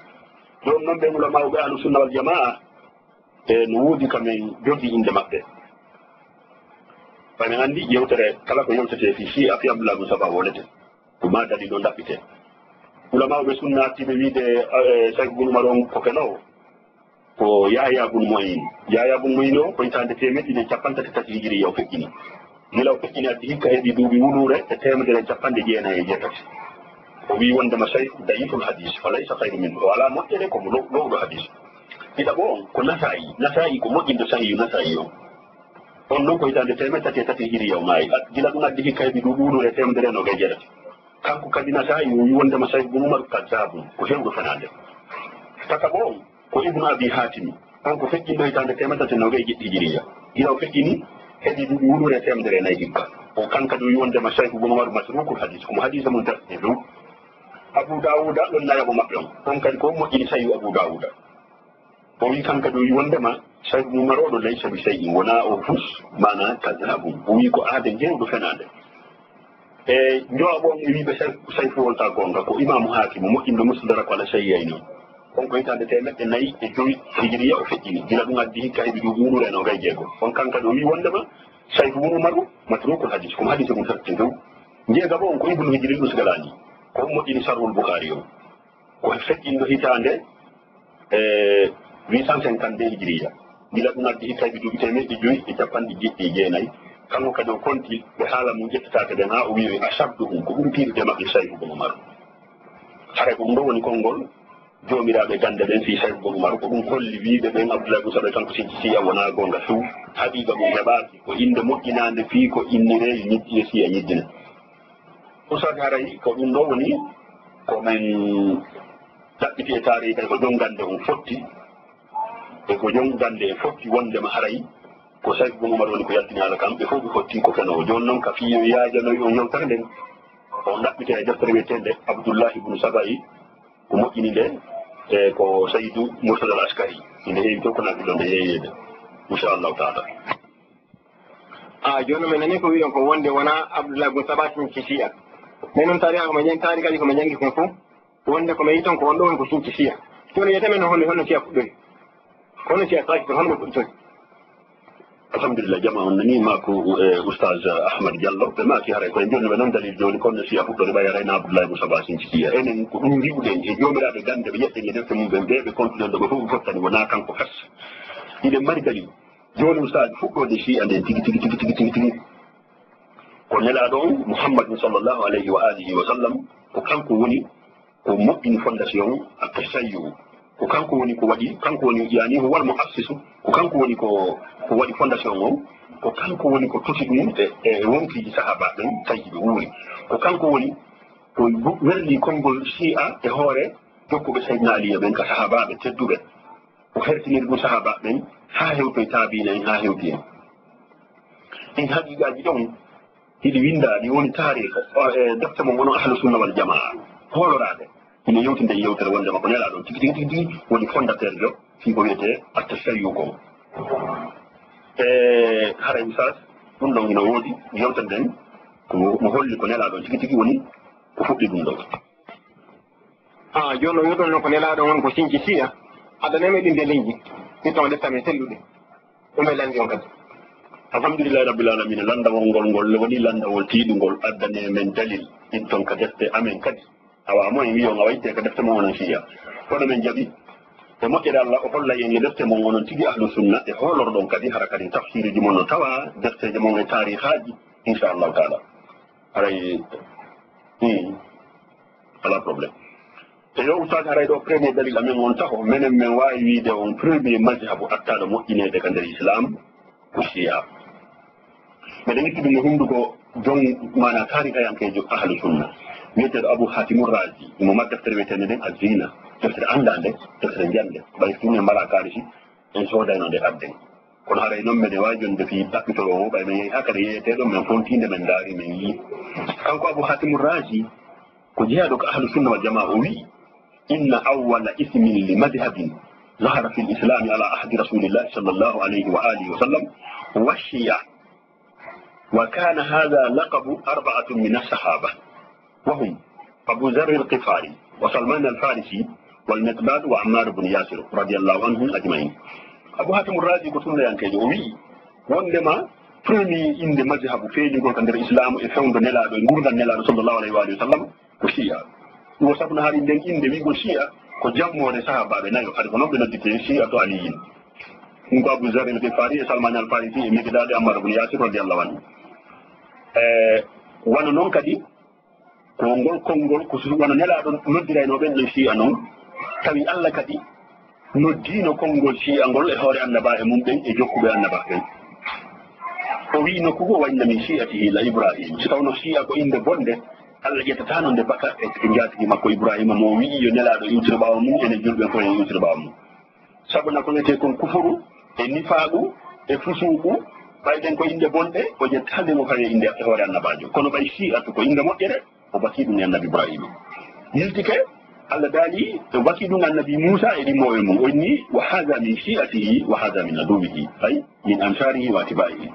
Jooni non ɓen ulamaaɓe Ahlu Sunna wal Jamaa, e no woodi ka men jogii innde maɓɓe. Fa men anndi yewtere kala ko yewtetee fii Shi'a fii Abdullahi ibn Saba wolete. Ko maa dalil on ɗaɓɓitee. Ulamaaɓe sunna artiiɓe wiide, eh, Sayfu bun Umar on ko fenoowo. Ko Yahya bun Mu'in. Yahya bun Mu'in o ko hitaande teemeɗɗe ɗiɗi e cappanɗe tati tati hijiriya o feƴƴini. Gila o feƴƴini addi hikka heɓi duuɓi wuluure e teemedere e cappanɗe jeenayi e jeetati. O wii wonndema Sayfu da'iful hadis, fa laysa khayru minhu. O alaa moƴƴere, ko mo low-, lowɗo hadis. Ɗiɗaɓo on ko Nasaa'i. Nasaa'i ko moƴƴinɗo Sahiihu Nasaa'i on. On non ko hitaande teemeɗɗe tati e tati hijiriya o maayi. Gila ɗum addi hikka heɓi duuɓi wuluure e teemedere e noogay e jeetati. Kanko kadi Nasaa'i o wii wonndema Sayfu bun Umar kazzabun, ko heewɗo fenaande. Tataɓo on ko Ibnu Abi Haatimi, on ko feƴƴinɗo hitaande teemeɗɗe tati e noogay e jeɗɗi hijiriya. Gila o feƴƴini, heɓi duuɓi wuluure e teemedere e nayi hikka. O kan kadi o wii wonndema Sayfu bun Umar matrukul hadis, ko mo hadiise mum dartete dow. Abu Daawuda ɗon nayaɓo maɓɓe on, on kadi ko moƴƴini Sahiihu Abu Daawuda. O wii kan kadi o wii wonndema Sayfu bun Umar o ɗo laysa bi shay'in, wonaa o fus, maanaa kazzabun. O wii ko aade njeewɗo fenaande. E njowaɓo on e wiiɓe Sayf-, Sayfu wontaa goonga, ko Imaamu Haakimu, moƴƴinɗo Mustadrak ala Sahihayni on. On ko hitaande teemeɗɗe nayi e jowi hijiriya o feƴƴini. Gila ɗum addi hikka heɓi duuɓi wuluure e noogay e jeego. On kan kadi o wii wonndema Sayfu bun Umaru matrukul hadis, ko mo hadiise mum dartete dow. Njeegaɓo on ko Ibnu Hijril Usgalaani, ko on moƴƴini Sarhul Bukhaari on. Ko feƴƴinɗo hitaande, e, huit cent cinquante-deux hijiriya. Gila ɗum addi hikka heɓi duuɓi teemeɗɗe jowi e cappanɗe jeɗɗi e jeenayi. Kanko kadi o konti ɓe haala mum ƴettataake ɓen haa o wi'i ashadduhum, ko ɓuri piirude maɓɓe Sayfu bun Umar. Haray ko ɗum ɗo woni konngol joomiraaɓe gannde ɓen fii Sayfu bun Umar, ko ɗum holli wiiɓe ɓen Abdullahi bun Saba kanko sinci Shiya wonaa goonga few. Haqiiqa mum heɓaaki, ko innde moƴƴinaande fii ko inniree yo ñiddi-, yo Shiya ñiddine. Ustaad, haray ko ɗum ɗo woni ko men ɗaɓɓiti e taariika, e ko jom gannde on fotti, e ko jom gannde e fotti wonndema haray ko Sayfu bun Umar woni ko yaltini haala kan, ɓe fow ɓe fotti ko fenoowo. Jooni non ka fii yo yaajanoy on yewtere nden, on ɗaɓɓita e deftere wiyeteende Abdullahi bun Saba'i, ko moƴƴini nde, e ko Sayyidu Murtada al Askari. Inde heewi to ko naɓi ɗo nde yeeyeede, inchallahu taala. A, jooni min nani ko wi'on ko wonde wonaa Abdullah bun Saba sinci Shi'a. Min non taariika ko min janngi, taariikaaji ko min janngi kon fow, wonde ko min yi'i ton ko on ɗo woni ko sinci Shi'a. Jooni yete men honno, honno Shi'a fuɗɗori? Ko honno Shi'a taaki, ko honno ɓe fuɗɗori? Alhamdulillah, jama on nani maaku, eh, Ustaz Ahmad Diallo. Ɓe maaki haray ko en jonno ɓe non dalil jooni, ko honno Shi'a fuɗɗori ɓay haray na Abdullah bun Saba sinci Shi'a. Enen ko ɗum ngi'uɗen e joomiraaɓe gannde ɓe ƴetten e defte mum ɓen, ɓe ɓe kontuɗen ɗo ɓe fow ɓe fottani, wonaa kanko kas. Hiɗen mari dalil. Jooni, Ustaaz, fuɗɗoode Shi'a nden tigi, tigi, tigi, tigi, tigi, tigi, ko Nelaaɗo on, Muhammadun sallallahu alayhi wa alihi wa sallam, ko kanko woni ko moƴƴini fondation at-tashayyu. Ko kanko woni ko waɗi, kanko woni, yani, huwal mu'assisu. Ko kanko woni ko, ko waɗi fondation on. Ko kanko woni ko tuti ɗum e, e wonkiiji sahaaba ɓen, tawi ɓe wuuri. Ko kanko woni ko werli konngol Shi'a e hoore jokkuɓe Sayyidina Ali ɓen ka sahaabaaɓe tedduɓe. O hertiniri ɗum sahaabaaɓe ɓen haa hewtoy taabiina en, haa hewti en. Ɗin haqiiqaaji ɗon hiɗi winndaa, ɗi woni taariika, o, e defte mon onon Ahlu Sunna wal Jamaa, hooloraade. Ina yewtinde e yewtere wonndema ko Nelaaɗo on tigi, tigi, tigi, tigi woni fondateur jo fii ko wiyetee at-tashayyu kon. E haray Oustaz, ɗum ɗon ina woodi, yewtere nden, ko mo holli ko Nelaaɗo on tigi, tigi woni ko fuɗɗi ɗum ɗon. Ah, jooni o wi'oto non ko Nelaaɗo on ko sinci Shi'a, addanee men ɗin daliilji, itton defte amen selluɗe. Ɗum e lanndi on kadi. Alhamdulillahi Rabbil Alamina, lanndawol ngol, ngol woni lanndawol tiiɗungol, addanee men dalil, itton ka defte amen kadi. Awa, mo en wi'i on awa ittee ka defte mon onon Shi'a. Kono men jaɓi, e moƴƴere Allah, o hollay en e defte mon onon tigi Ahlu Sunna, e hoolorɗon kadi, hara kadi tafsiruuji mon no tawaa, defteeji mon e taarikhaaji, insha Allahu taala. Haray, hmm, alaa problème. Te yo Oustaz, haray ɗo premier dalil amen on taho, menen men waawi wiide on premier mazhabu attaaɗo moƴƴineede ka nder Islam ko Shi'a. Meɗen itti ɗum e hunnduko jon, maanaa taarihayankeejo Ahlu Sunna, wiyeteeɗo Abu Hatim Razi, mo mari deftere wiyeteende nden Az-Zina, deftere anndaande, deftere njannde, ɓay si tun en mbaraa kaalisi, en soodayno nde adden. Kono haray non meɗen waawi jonde fii ɗaɓɓitoro o, ɓay men yehi haa kadi yeeyeteeɗo, men fontiinde, men ndaari, men yii. Kanko Abu Hatim Razi, ko jeyaaɗo ko Ahlu Sunna wal Jamaa, o wi'i, "Inna awwala ismin li madhhabin zahara fil Islami ala ahdi Rasulillahi sallallahu alayhi wa alihi wa sallam wa Shi'a. Wa kana hadha laqabu arba'atun min as-sahaba. Wa hum Abu Dharr al-Ghifari, wa Salman al-Farisi, wal Miqdad, wa Ammar ibn Yasir, radiyallahu anhum ajma'in." Abu Hatim Razi ko sunnayankeejo, o wi'i, wondema premier innde mazhabu feeñugol ka nder Islaamu e fewndo Nelaaɗo e ngurndan Nelaaɗo sallallahu alayhi wa alihi wa sallam ko Shi'a. Ɗum o sabu no hari nden innde wi'gol Shi'a ko jammoore sahaabaaɓe nayo, hari ko non ɓe nodditee Shi'atu Aliyyin. Ɗum ko Abu Zarr al-Ghifari e Salman al-Farisi e Miqdad e Ammar ibn Yasir radiyallahu anhu. E wano non kadi, ko ngol konngol, ko su-, wano Nelaaɗo noddirayno ɓen ɗon Shi'a non, tawi Allah kadi noddiino konngol Shi'a ngol e hoore annabaaɓe mum ɓen e jokkuɓe annabaaɓe ɓen. O wi'i nokku goo, "Wa inna min shi'atihi la Ibrahim." Si tawno Shi'a ko innde bonde, Allah ƴettataano nde baka e, e njaatigi makko Ibrahima, mo o wi'i yo Nelaaɗo iwtiro ɓaawo mum, enen julɓe fof en iwtiro ɓaawo mum. Sabu na ko wiyetee kon kufuru, e nifaagu, e fusuuku, ɓay ɗen ko innde bonɗe, o ƴettaali mo fawi e innde e hoore annabaajo. Kono ɓay Shi'atu ko innde moƴƴere, o bakii ɗum e Annabi Ibrahima. Yiltike, Allah daali, o bakii ɗum Annabi Muusa e ɗimmooɓe mum. O inni, "Wa haadha min shi'atihi, wa haadha min aduwwihi." Ay, min ansarihi wa atbaa'ihi.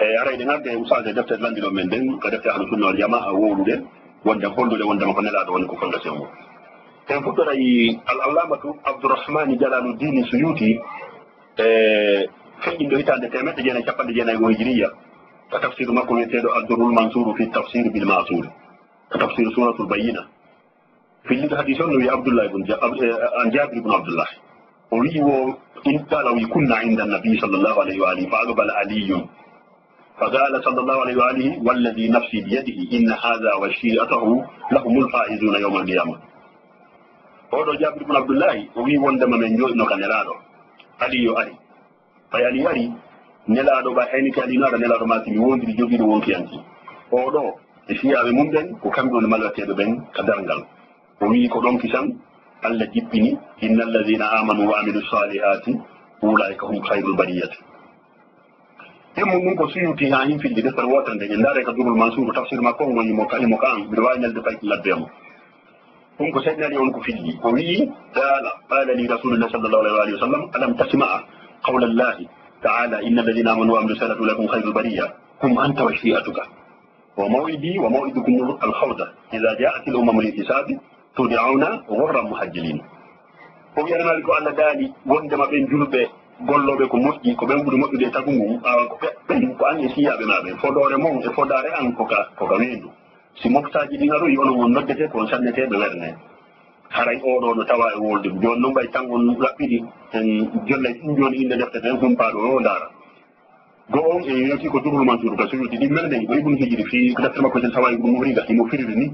E, haray ɗe ngadde e Oustaz e defte lanndinoo men nden, ko defte Ahlu Sunna wal Jamaa wowluɗe, wonde hollude wondema ko Nelaaɗo woni ko fondation mum. En fuɗɗoray Al-Allamatu Abdurrahmani Jalaluddini Suyuti, e, feƴƴinɗo hitaande teemeɗɗe jeenayi e capanɗe jeenayi e go'o Hijiriya, ka tafsiru makko wiyeteeɗo Ad-Durrul Mansuru fi Tafsir bil Ma'sur, ka tafsiru Suratul Bayyina. Fillitɗo hadiis on no wi'i Abdullah ibn Ja-, Ab-, eh, an Jaabir ibn Abdullah. O wi'i wo, in qala, o wi'i, "Kunna inda Nabi sallallahu alayhi wa alihi, fa aqbala Aliyun. Fa qala sallallahu alayhi wa alihi, walladhi nafsi biyadihi, inna hadha wa shi'atahu lahumul faizuna yawmal qiyamah." Oɗo Jaabir ibn Abdullah, o wi'i wondema men jooɗino ka Nelaaɗo. Aliyu ari. Ɓay Ali ari, Nelaaɗo ɓay haynike Ali no ara, Nelaaɗo maaki, "Mi wondiri jogiiɗo wonkiyanki." Oo ɗoo, e siyaaɓe mum ɓen, ko kamɓe woni malwateeɓe ɓen ka darngal. O wi'i ko ɗon kisan, Allah jippini, "Innal ladhina amanu wa amilu salihati, ulaika hum khairul bariyati." Ɗimmo ɗum ko Suyuti haa hin filli deftere wootere nde, en ndaare ka Durrul Mansur, ko tafsir makko on, o yimo ka, yimo ka an, mbiɗo waawi nelde fay ladde mo. Ɗum ko Seydina Ali on ko filli. O wi'i, "Qala, qala li Rasulullah sallallahu alaihi wa sallam, alam tasma'a qawla Allahi ta'ala, inna alladhina amanu wa amilu salihati ulaika hum khairul bariyya, hum anta wa shi'atuka. Wa maw'idi wa maw'idukum al-hawda, idha ja'at al-umamu lil hisabi, tud'auna ghurran muhajjalin." O wi'ananaali ko Allah daali, wondema ɓen julɓe, gollooɓe ko moƴƴi, ko ɓen ɓuri moƴƴude e tagu ngun, awa ko ɓe, ɓen ko an e siyaaɓe ma ɓen, fodoore mon e fodaare an ko ka, ko ka weendu. Si moftaaji ɗin aroyi, onon on noddete, ko on sanneteeɓe werne. Haray oo ɗoo no tawaa e wolde. Jooni non, ɓay tan on raɓɓiɗi, en jollay ɗum jooni innde defte ɗen, humpaaɗo o ndaara. Go on en yewti ko Durrul Mansur ka Suyuti, ɗin men ɗen ko Ibn Hijri fii ko deftere makko ten Sawaa'iqul Muhriqa, himo firiri ni.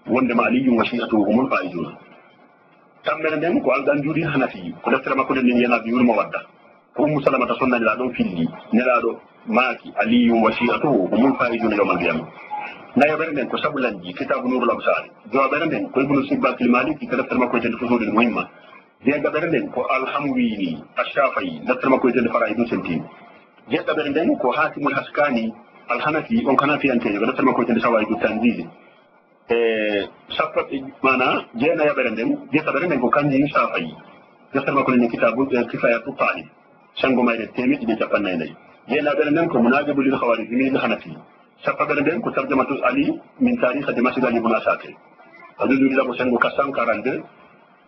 Wondema Aliyyun wa shi'atuhu humul faizun. Tammere nden ko Alganjuri Hanafi, ko deftere makko nden min yana biwol mo wadda. Ko Ummu Salamata sonna Nelaaɗo on filli. Nelaaɗo maaki, "Aliyyun wa shi'atuhu humul faizuna yawmal qiyamah." Nayaɓere nden ko Sabulanji, Kitaabu Nurul Absar. Jowaɓere nden ko Ibnu Sibbakil Maliki, ko deftere makko wiyetende Fusulul Muhimma. Jeegaɓere nden ko Alhamwini, Ash-Shafi'i, deftere makko wiyetende Faraidu Sentin. Jeeɗiɗaɓere nden ko Hatimul Haskani, Al-Hanafi, on ko Hanafiyankeejo, ko deftere makko wiyetende Sawaidu Tanzili. E sappo, mana, jeenayaɓere nden, jetaɓere nden ko Kanji Shafi'i. Deftere makko nden Kitabu, e, Kifayatu Talib. Sengo mayre teemeɗɗe ɗiɗi e capanɗe nayi. Jeenayaɓere nden ko Munaqibu lil Khawarizmi lil Hanafi. Sappaɓere nden ko Tarjamatu Ali min Tarikh Dimashq Ali ibn Asakir. Ko juzuuji ɗiɗaɓo sengo quatre cent quarante-deux.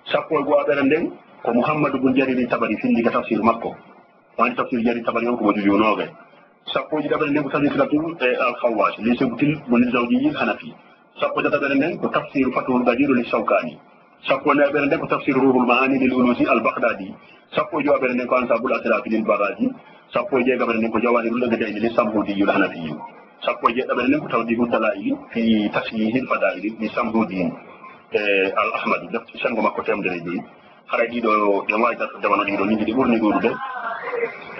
Sappo e go'aɓere nden ko Muhammadu bun Jariri Tabari findi ka tafsir makko. Wani tafsir Jariri Tabari on ko mo juzuuji noogay. Sappo e ɗiɗaɓere nden ko Tazkiratul, e, Al-Khawwas, li Sibtil bun Zawjiyil Hanafi. Sappo e tataɓere nden ko tafsiru Fathul Qadir li Shawkani. Sappo e nayaɓere nden ko tafsiru Ruhul Ma'ani lil Ulusi al Baghdadi. Sappo e jowaɓere nden ko Ansabul Asrafi lil Baraji. Sappo e jeegaɓere nden ko Jawahirul Iqdayni li Samhudiyul Hanafi. Sappo e jeeɗiɗaɓere nden ko Tawdihud Dalaili fi Tashihil Fadaili li Samhudin, e, al Ahmadi. Defte sengo makko teemedere e joyi. Haray ɗiɗo ɗen waawi dartude wano ɗiɗo, min ɗi ɓurni ɗuuɗude.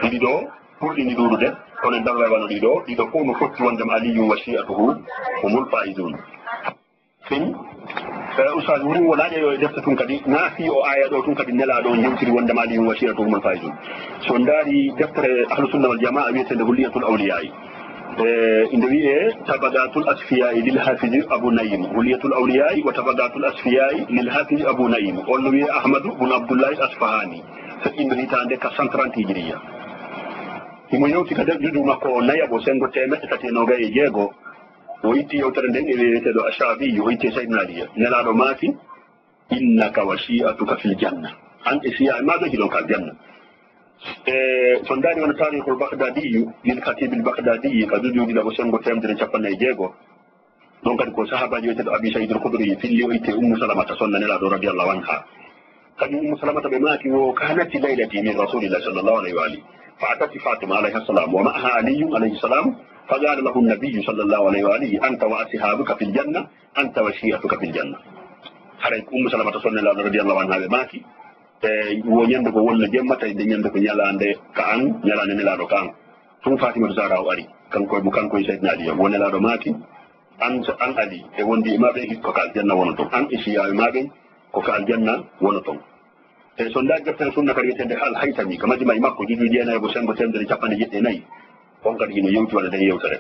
Ɗiɗi ɗo ɓurɗi ni ɗuuɗude, kono en darray wano ɗiɗo, ɗiɗo fof no fotti wondema Aliyyun wa shi'atuhu humul faizun. Fin, eh, Oustaz, wurin wonaa ƴeeƴo e defte tun kadi, naa fii o aaya ɗo tun kadi Nelaaɗo on yewtiri wondema Aliyyun wa shi'atuhu humul faizun. So ndaari deftere Ahlu Sunna wal Jamaa wiyeteende Hulliyatul Awliyaa, e, inde wiyee Tabaqatul Asfiyaa lil Hafiz Abu Na'im, Hulliyatul Awliyaa wa Tabaqatul Asfiyaa lil Hafiz Abu Na'im. On no wiyee Ahmadu bun Abdullahi Asfahani, feƴƴindo hitaande quatre cent trente Hijiriya. Himo yewti ka nder juzu makko o nayaɓo, sengo teemeɗɗe tati e noogay e jeego. O itti yewtere nden e wiyeteeɗo Ashaabiyu, o itti e Sayyidina Aliya. Nelaaɗo maaki, "Innaka wa shi'atuka fil janna." An e shi'a e maa ɓe hiɗon ka aljanna. E, so ndaari wona Taarihul Baghdadiyu, lil Khatibil Baghdadiyi, ka juzuuji ɗiɗaɓo sengo teemedere e capanɗe nayi e jeego. Ɗon kadi ko sahaabaajo wiyeteeɗo Abi Sa'iid al-Khudri filli, o itti e Ummu Salamata, sonna Nelaaɗo radiyallahu anha. Kañum Ummu Salamata ɓe maaki wo, "Kanati laylati min Rasulillahi sallallahu alayhi wa alihi. Fa atati Fatima alayha salam wa ma'aha Aliyun alayhi salam. Fa qala lahu an-nabiyyu sallallahu alayhi wa alihi, anta wa ashabuka fil janna, anta wa shi'atuka fil janna." Haray ko Ummu Salamata sonna Nelaaɗo radiyallahu anha ɓe maaki, e wo ñande ko wonno jemma, tawi nde ñande ko ñalaande ka an, ñalaande Nelaaɗo ka an. Tun Fatimatu Zahra o ari, kanko e mo, kanko e Sayyidina Ali, wo Nelaaɗo maaki, an, an Ali, e wondi e maa ɓen, ko ka aljanna wonoton. An e siyaaɓe maa ɓen, ko ka aljanna wonoton. E so ndaari deftere sunna kadi wiyeteende Al Haytami, ka Majma'i makko, juzu jeenayi e sengo, teemedere e capanɗe jeeɗiɗi e nayi. On kadi hino yewti wala nden yewtere.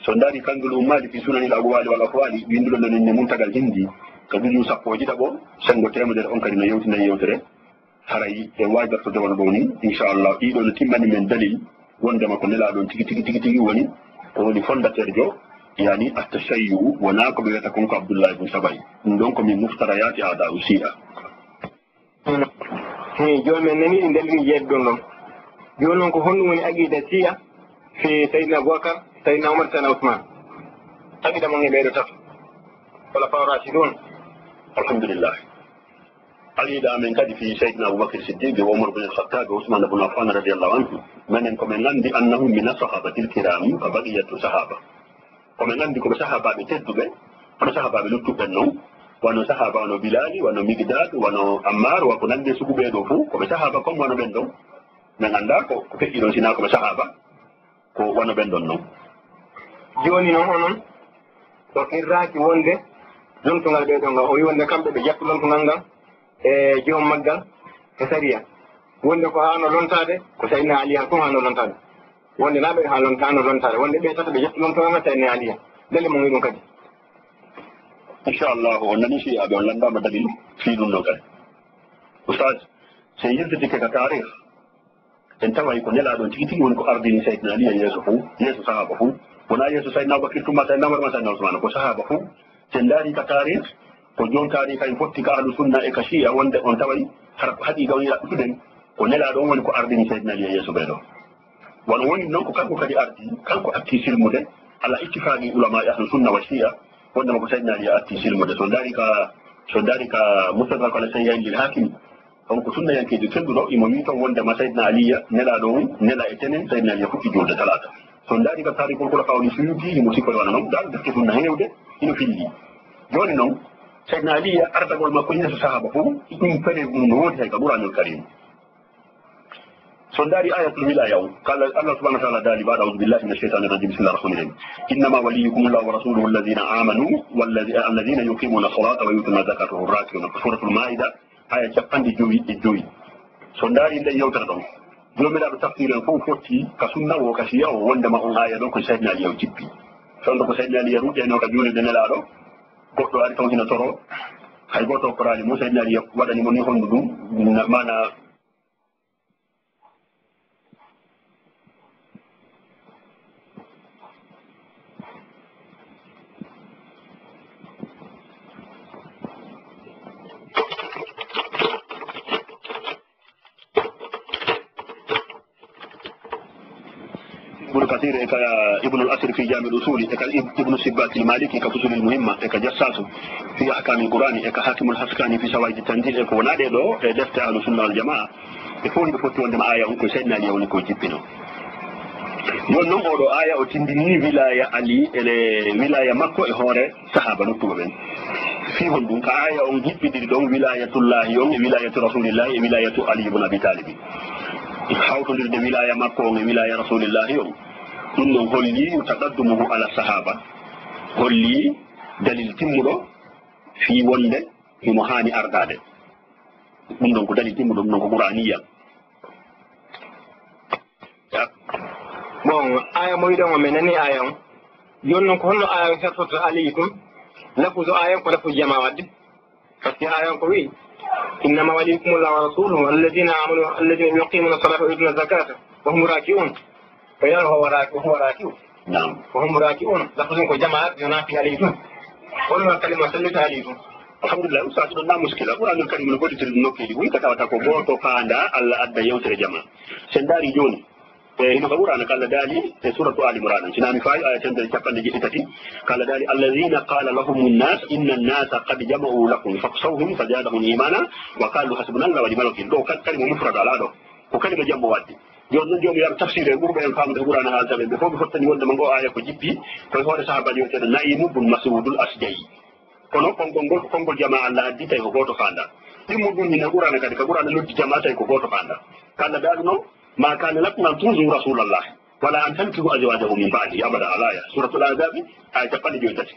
So ndaari Kanzul Ummali fi Sunanil Aqwali wal Aqwali, winnduɗo nden inde Muntagal Hindi, ka juzu sappo e ɗiɗaɓo, sengo teemedere, on kadi no yewti nden yewtere. Haray en waawi dartude wano ɗoo ni, inchallah. Ɗiɗo no timmani men dalil wondema ko Nelaaɗo on tigi, tigi, tigi, tigi woni, ko woni fondateur jo, yani, at-tashayyu, wonaa ko ɓe wiyata kon ko Abdullah ibn Sabai. Ɗum ɗon ko min muftarayaati aada'u Shi'a. He, jooni men nani ɗi dalil jeeɗi ɗon ɗon. Jooni noon ko honɗum woni aqida Shi'a fii Sayyidina Abubakar, Sayyidina Umar, Sayyidina Usman? Aqida mon e ɓee ɗoo tato. Khulafa Rashidun. Alhamdulillah. Aqida amen kadi fii Sayyidina Abubakar Siddiq, Umar bin Khattab, Usman bin Affan radiyallahu anhu. Menen ko men anndi annahum min as-sahabatil kiram, ka baqiyatu sahaba. Ko men anndi ko ɓe sahaabaaɓe tedduɓe, hono sahaabaaɓe luttuɓe ɓen non, wano sahaaba, wano Bilaali, wano Migdaad, wano Ammaar, wa ko nanndi e sugu ɓee ɗoo fof, ko ɓe sahaaba comme wano ɓen ɗon. Men anndaa ko, ko feƴƴi ɗon, sinaa ko ɓe sahaaba, ko wano ɓen ɗon non. Jooni non, onon, o qirraaki wonde lontungal ɓee ɗoo ngal, o wi'i wonde kamɓe ɓe ƴatti lontungal ngal, e jom maggal e sariya. Wonde ko haano lontaade, ko Sayyidina Ali han tun haano lontaade. Wonde naa ɓe haano lonta-, haano lontaade. Wonde ɓe tata ɓe ƴetti lontoraama Sayyidina Ali han. Dalil mo ngi ɗum kadi. Inchallahu, on nani si aɓe on lanndaama dalil fii ɗum ɗoo kadi. Oustaz, si en yiltitike ka taarih, en taway ko Nelaaɗo on tigi tigi woni ko ardini Sayyidina Ali e yeeso fof, yeeso sahaaba fof. Wonaa yeeso Sayyidina Abubakir tuma, Sayyidina Umar ma, Sayyidina Usmaan, ko sahaaba fof. Si en ndaari ka taarih, ko joom taarih en fotti ka Ahlu Sunna e ka Shi'a wonde on taway hara ko haqiiqa on yaɓɓutuɗen, ko Nelaaɗo on woni ko ardini Sayyidina Ali e yeeso ɓee ɗoo. Wano woni non ko kanko kadi ardi, kanko atti silmude, ala ittifaaqi ulamaa Ahlu Sunna wa Shi'a, wondema ko Sayyidina Ali atti silmude. So ndaari ka, so ndaari ka Mustadrak ala Sahihayn lil Hakim, on ko sunnayankeejo kelɗuɗo, imo wi'i ton wondema Sayyidina Aliya Nelaaɗo on nela e tenen, Sayyidina Aliya fuɗɗi julde talaata. So ndaari ka Taarihul Khulafaa ul Suyuti, imo sippori wano non, ndaar defte sunna heewde, hino filli. Jooni noon, Seydina Aliya ardagol makko e yeeso sahaaba fof, ɗum preuve mum no woodi hay ka Qur'aanul Kariim. So ndaari ayatul wilaya on, kala Allah subhanahu wa ta'ala daali, baada a'udhu billahi minash shaytanir rajim, bismillahir rahmanir rahim. Innama waliyukumullahu wa rasuluhu alladhina amanu, walladhi-, alladhina yuqimuna salata wa yutuna zakata wa hum raki'un. Suratul Maida, aya capanɗe jowi e jowi. So ndaari nden yewtere ɗon, joomiraaɗo tafsir en fof fotti ka sunna o, ka shiya o, wondema on aya ɗon ko Seydina Aliya o jippi. Fewndo ko Seydina Aliya ruƴƴayno ka juulirde Nelaaɗo, goɗɗo ari toon hino toro, hay gooto okkoraali mo, Seydina Aliya waɗani mo ni honno ɗum, na-, maana Ibnu Kathir e ka Ibnu al-Asir fi Jami al-Usuli e ka Ib-, Ibnu Sibbak al-Maliki ka Fusulil Muhimma e ka Jassasu fi Ahkamil Qur'ani e ka Hakimul Haskani fi Sawaidi Tanzil e ko wona ɗe ɗo e defte Ahlu Sunna wal Jamaa. Ɓe fof hiɓe fotti wondema aya on ko Seydina Aliya woni ko jippino. Jooni noon oɗo aya o tindini wilaya Ali, ele wilaya makko e hoore sahaba nodduɓe ɓen. Fii honɗum? Ka aya on jippidiri ɗon wilayatullahi on e wilayatu rasulillahi e wilayatu Ali ibn Abi Talib. Hawtondirde wilaya makko on e wilaya rasulillahi on. Ɗum ɗon holli taqaddumuhu ala sahaba. Holli dalil timmuɗo fii wonde himo haani ardaade. Ɗum ɗon ko dalil timmuɗo, ɗum ɗon ko Qur'aniya. Bon, aya mo wiɗon o, men nani aya on. Jooni noon, ko honno aya on sertoto alaykum? Lafuzo aya on ko lafuzo jama wadde. Par ce que aya on ko wi'i, "Innama waliyukumullahu wa rasuluhu, alladhina amanu, alladhina yuqimuna salata wa yutuna zakata, wa hum raki'un." Ko yaro huwa raki-, huwa raki'un. Naam. Wa hum raki'un. Lafuzun ko jama, yo nafi alaykum. Wonno kalima sallita alaykum. Alhamdulillah, ustaz, ɗon na muskila. Qur'anul Karim no gollitiri ɗum nokkeeli buy ka tawata ko gooto faanda Allah adda yewtere jama. Sen ndaari jooni, e hino ka Qur'ana ka Allah daali e suratu Ali Imran, si naa mi faayi, aya temedere capanɗe jeeɗiɗi tati, ka Allah daali, "Alladhina qala lahumun nas, inna an-nasa qad jama'u lakum fakhshawhum fazadahum imana wa qalu hasbunallahu wa ni'mal wakil." Ɗo kal-, kalima mufrad alaa ɗo. Ko kalima jammo wadde. Jooni noon, joomi yar tafsir en ɓurɓe en faamude Qur'ana haalta ɓe, ɓe fof ɓe fottani wonde ma ngo aya ko jippi, ko e hoore sahabajo wiyeteeɗo Na'imu bun Mas'udul Asja'i. Kono konngol ngol ko konngol jama Allah addi, tawi ko gooto faanda. Ɗimmo ɗum hino Qur'ana kadi, ka Qur'ana noddi jama, tawi ko gooto faanda. Ka Allah daalu noon, "Ma kana lakum an tu'zu Rasulallah, wala an tankihu azwajahu min ba'di abada." Al-aya, Suratul Ahzab, aya capanɗe joyi tati.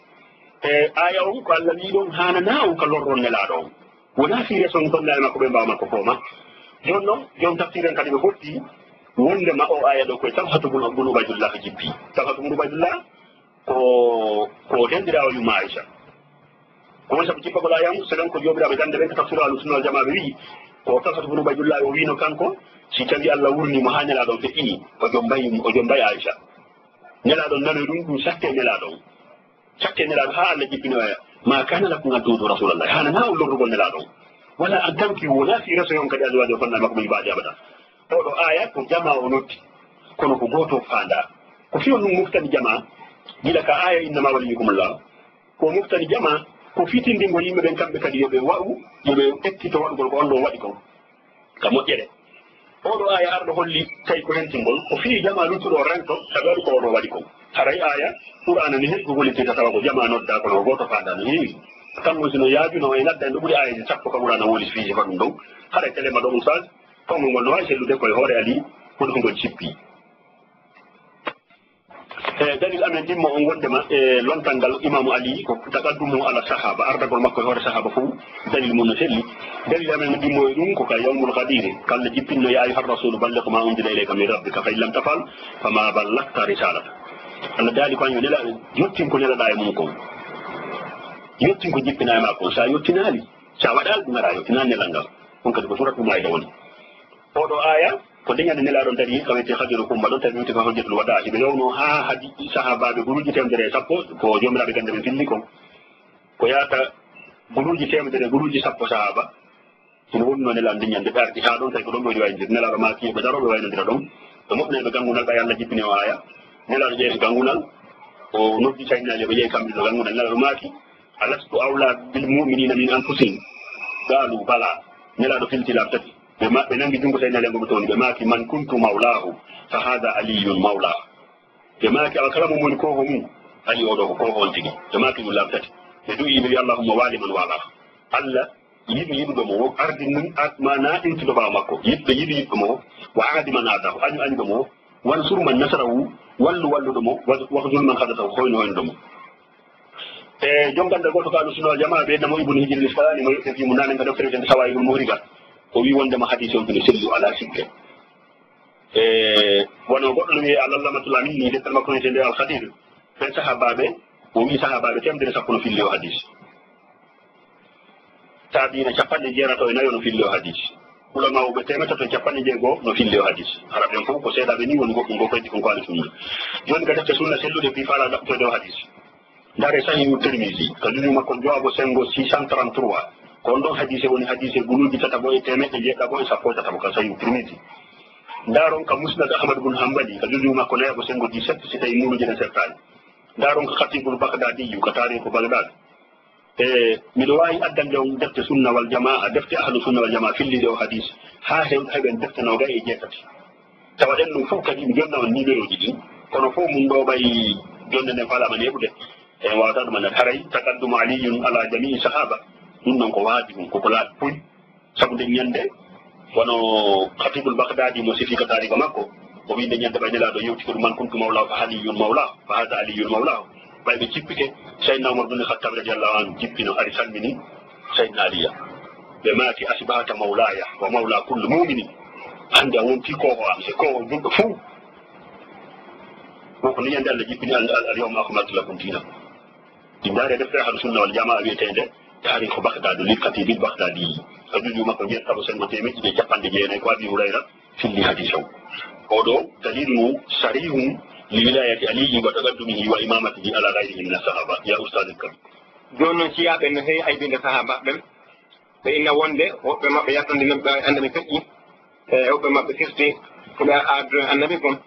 E aya on ko Allah wi'i ɗon, haananaa on ka lorron Nelaaɗo on. Wonaa fii reson tonna e makko ɓe mbaawa makko fooma. Jooni noon, joom tafsir en kadi ɓe fotti wonde ma o aya ɗo koye Talhatu bun, bun Ubaydullah jippi. Talhatu bun Ubaydullah ko, ko denɗiraawo yumma Aisha. Ko woni sabu jippagol aya on, selon ko joomiraaɓe gannde ɓen ko tafsiru Ahlu Sunna wal Jamaa ɓe wi'i, ko Talhatu bun Ubaydullah o wi'no kanko, si tawi Allah wurni mo haa Nelaaɗo on feƴƴini, o jommbay, o jommbay Aisha. Nelaaɗo on nanoy ɗum, ɗum satte Nelaaɗo on. Satte Nelaaɗo haa Allah jippinoya, "Ma kana lakum an tu'zu Rasulallah." Haananaa on lorrugol Nelaaɗo on. Wala an tankihu, wonaa fii resoyon kadi azwajahu, fonna e makko min ba'di abada. Oɗo aya ko jama o noddi, kono ko gooto faanda. Ko fii on ɗum muftani jama, gila ka aya "Innama waliyukumullah." Ko muftani jama, ko fitindingol yimɓe ɓen kamɓe kadi yo ɓe wa'u, yo ɓe ekkito waɗugol ko on ɗon waɗi kon. Ka moƴƴere. Oɗo aya arɗo holli tawi ko rentingol, ko fii jama luttuɗo o rento, sabi waɗi ko oɗo waɗi kon. Haray aya Qur'ana ni heɓi ko gollitirta tawa ko jama nodda, kono ko gooto faanda no heewi. Kammo sino yaajuno o en adda en ɗo ɓuri ayaji sappo ka Qur'ana woni fii sifa ɗum ɗon. Haray telema ɗo ustaz, konngol ngol no waawi sellude koye hoore Ali, ko ɗum ngol jippi. E dalil amen ɗimmo on wondema e lontal ngal Imaamu Ali ko taqaddumu ala sahaba, ardagol makko e hoore sahaba fof, dalil mum no selli. Dalil amen ɗimmo e ɗum ko ka Yawmul Qadiri, ka Allah jippinno, "Ya ayyuhar rasulu balligh ma unzila ilayka min rabbika, fa in lam taf'al, fa ma ballagta risalata." Allah daali ko an yo nela, yottin ko nelaɗa e mum kon. Yottin ko jippina e ma kon. Sa yottinaali, sa waɗaali ɗum, ara yottinaali nelal ngal. On kadi ko Suratul Maida woni. Oɗo aya, ko deñande Nelaaɗo on dari, ka wiyetee Hajjatul Qumma ɗon, tawi wiyetee ko Hajjatul Wadaa. Hiɓe yawno haa hadi sahaabaaɓe guluuji teemedere e sappo, ko joomiraaɓe gannde ɓe filli kon. Ko yaata guluuji teemedere, guluuji sappo sahaaba. Hino wonno Nelaaɗo deñande ɓe ardi haa ɗon, tawi ko ɗon ɓe waɗi waynondirde. Nelaaɗo maaki, ɓe daroo ɓe waynondira ɗon. Ɓe moƴƴinay ɓe ganngunal, ɓay Allah jippini o aya. Nelaaɗo ƴeewi ganngunal, o noddi tawi Nelaaɗo ɓe ƴeewi kamɓe ɗo ganngunal. Nelaaɗo maaki, "Alastu awla bil mu'minina min anfusihim?" Qaalu, "Bala." Nelaaɗo filti laabi tati. Ɓe ma-, ɓe nangi junngo Seydina Ali, ngo ɓe towni. Ɓe maaki, "Man kuntu mawlaahu, fa haadha Aliyyun mawlaa." Ɓe maaki, "Awa kala mo woni kooho mum, Ali oo ɗoo ko kooho on tigi." Ɓe maaki ɗum laabi tati. Ɓe du'ii, ɓe wi'i, "Allahumma wali man wala." Allah, yiɗu yiɗuɗo mo, ardi nun, ad-, ma na intuɗo ɓaawo makko. Yiɗuɗo yiɗu yiɗuɗo mo, wa adi man adahu, añu añuɗo mo, wansur man nasarahu, wallu walluɗo mo, wa-, wahzul man khadatahu, hoynu hoynuɗo mo. E jom gandal goto ka Ahlu Sunna wal Jamaa, ɓe namo Ibn Hajar al-Asqalani, mo yeɗɗen fii mo naane ka deftere wi'etende Sawaa'ibul Muhrika. O wi'i wondema hadiisi on kene sellu ala sikke. E wano goɗɗo no wi'e Al-Allamatul Amin ni, deftere makko wi'etende Al-Khatir. Ɓen sahaabaaɓe, o wi'i sahaabaaɓe teemedere e sappo no filli o hadiisi. Taabiina capanɗe jeetato e nayo no filli o hadiisi. Ulamaaɓe teemedere tato e capanɗe jeego no filli o hadiisi. Hara ɓen fof ko seedaaɓe ni woni goɗɗum ko ko heddi kon ko Ahlu Sunna. Jooni ka defte sunna selluɗe fii faala ɗaɓɓotoyde o hadiisi. Ndaare Sahihu Tirmisi, ka juzu makko jowaɓo sengo six cent trente-trois. Ko on ɗon hadiise woni hadiise guluuji tataɓo e teemeɗɗe jeeɗaɓo e sappo e tataɓo ka Sahihu Tirmisi. Ndaaron ka Musnad Ahmad bun Hanbali, ka juzu makko nayaɓo sengo dix-sept, si tawi muuluji ɗen settaani. Ndaaron ka Khatibul Baghdadiyu, ka Taarihu Baghdad. E miɗo waawi addande on defte Sunna wal Jamaa, defte Ahlu Sunna wal Jamaa filliiɗe o hadiis, haa hew-, heɓen defte noogay e jeetati. Tawa ɗen ɗum fof kadi mi jonna on numéroji ɗin, kono fof mun ɗo ɓay jonde nden faalaama neeɓude. En waawata ɗum anndude. Haray taqaddumu Aliyun ala jamii sahaba, ɗum ɗon ko waajibun, ko ko laaɓi puy. Sabu nden ñande, wano Khatibul Baghdadi mo sifi ka taariika makko, o wi'i nden ñande ɓay Nelaaɗo yewti ko ɗum, "Man kuntu mawlahu fa Aliyun mawlahu, fa hada Aliyun mawlahu." Ɓay ɓe jippike, Sayyidina Umar bin Khattab radiyallahu anhu jippino, ari salmini Sayyidina Aliya. Ɓe maaki, "Asbahta mawlaya wa mawla kulli mu'minin." Hande a wonti kooho am, e kooho julɗo fuu. Wonko ni ñande Allah jippini, "Al, al, al yawma akmaltu lakum dinakum." Ɗi ndaari e deftere Ahlu Sunna wal Jamaa wi'eteende Taariikhu Baghdad lil Khatibil Baghdadi. Ka juzu makko jeeɗiɗaɓo sengo teemeɗɗe ɗiɗi e capanɗe jeenayi ko Abi Hurayra filli hadiis on. Oɗo dalilu sarihun li wilayati Aliyyi wa taqaddumihi wa imamatihi ala ghayrihi min as-sahaba. Ya Ustaz al-Karim. Jooni noon, siyaaɓe no heewi aybinde sahaabaaɓe ɓen. Ɓe inna wonde woɓɓe maɓɓe yartondino ɓe annabi feƴƴi, e woɓɓe maɓɓe firti ko ɓe aadduno annabi kon.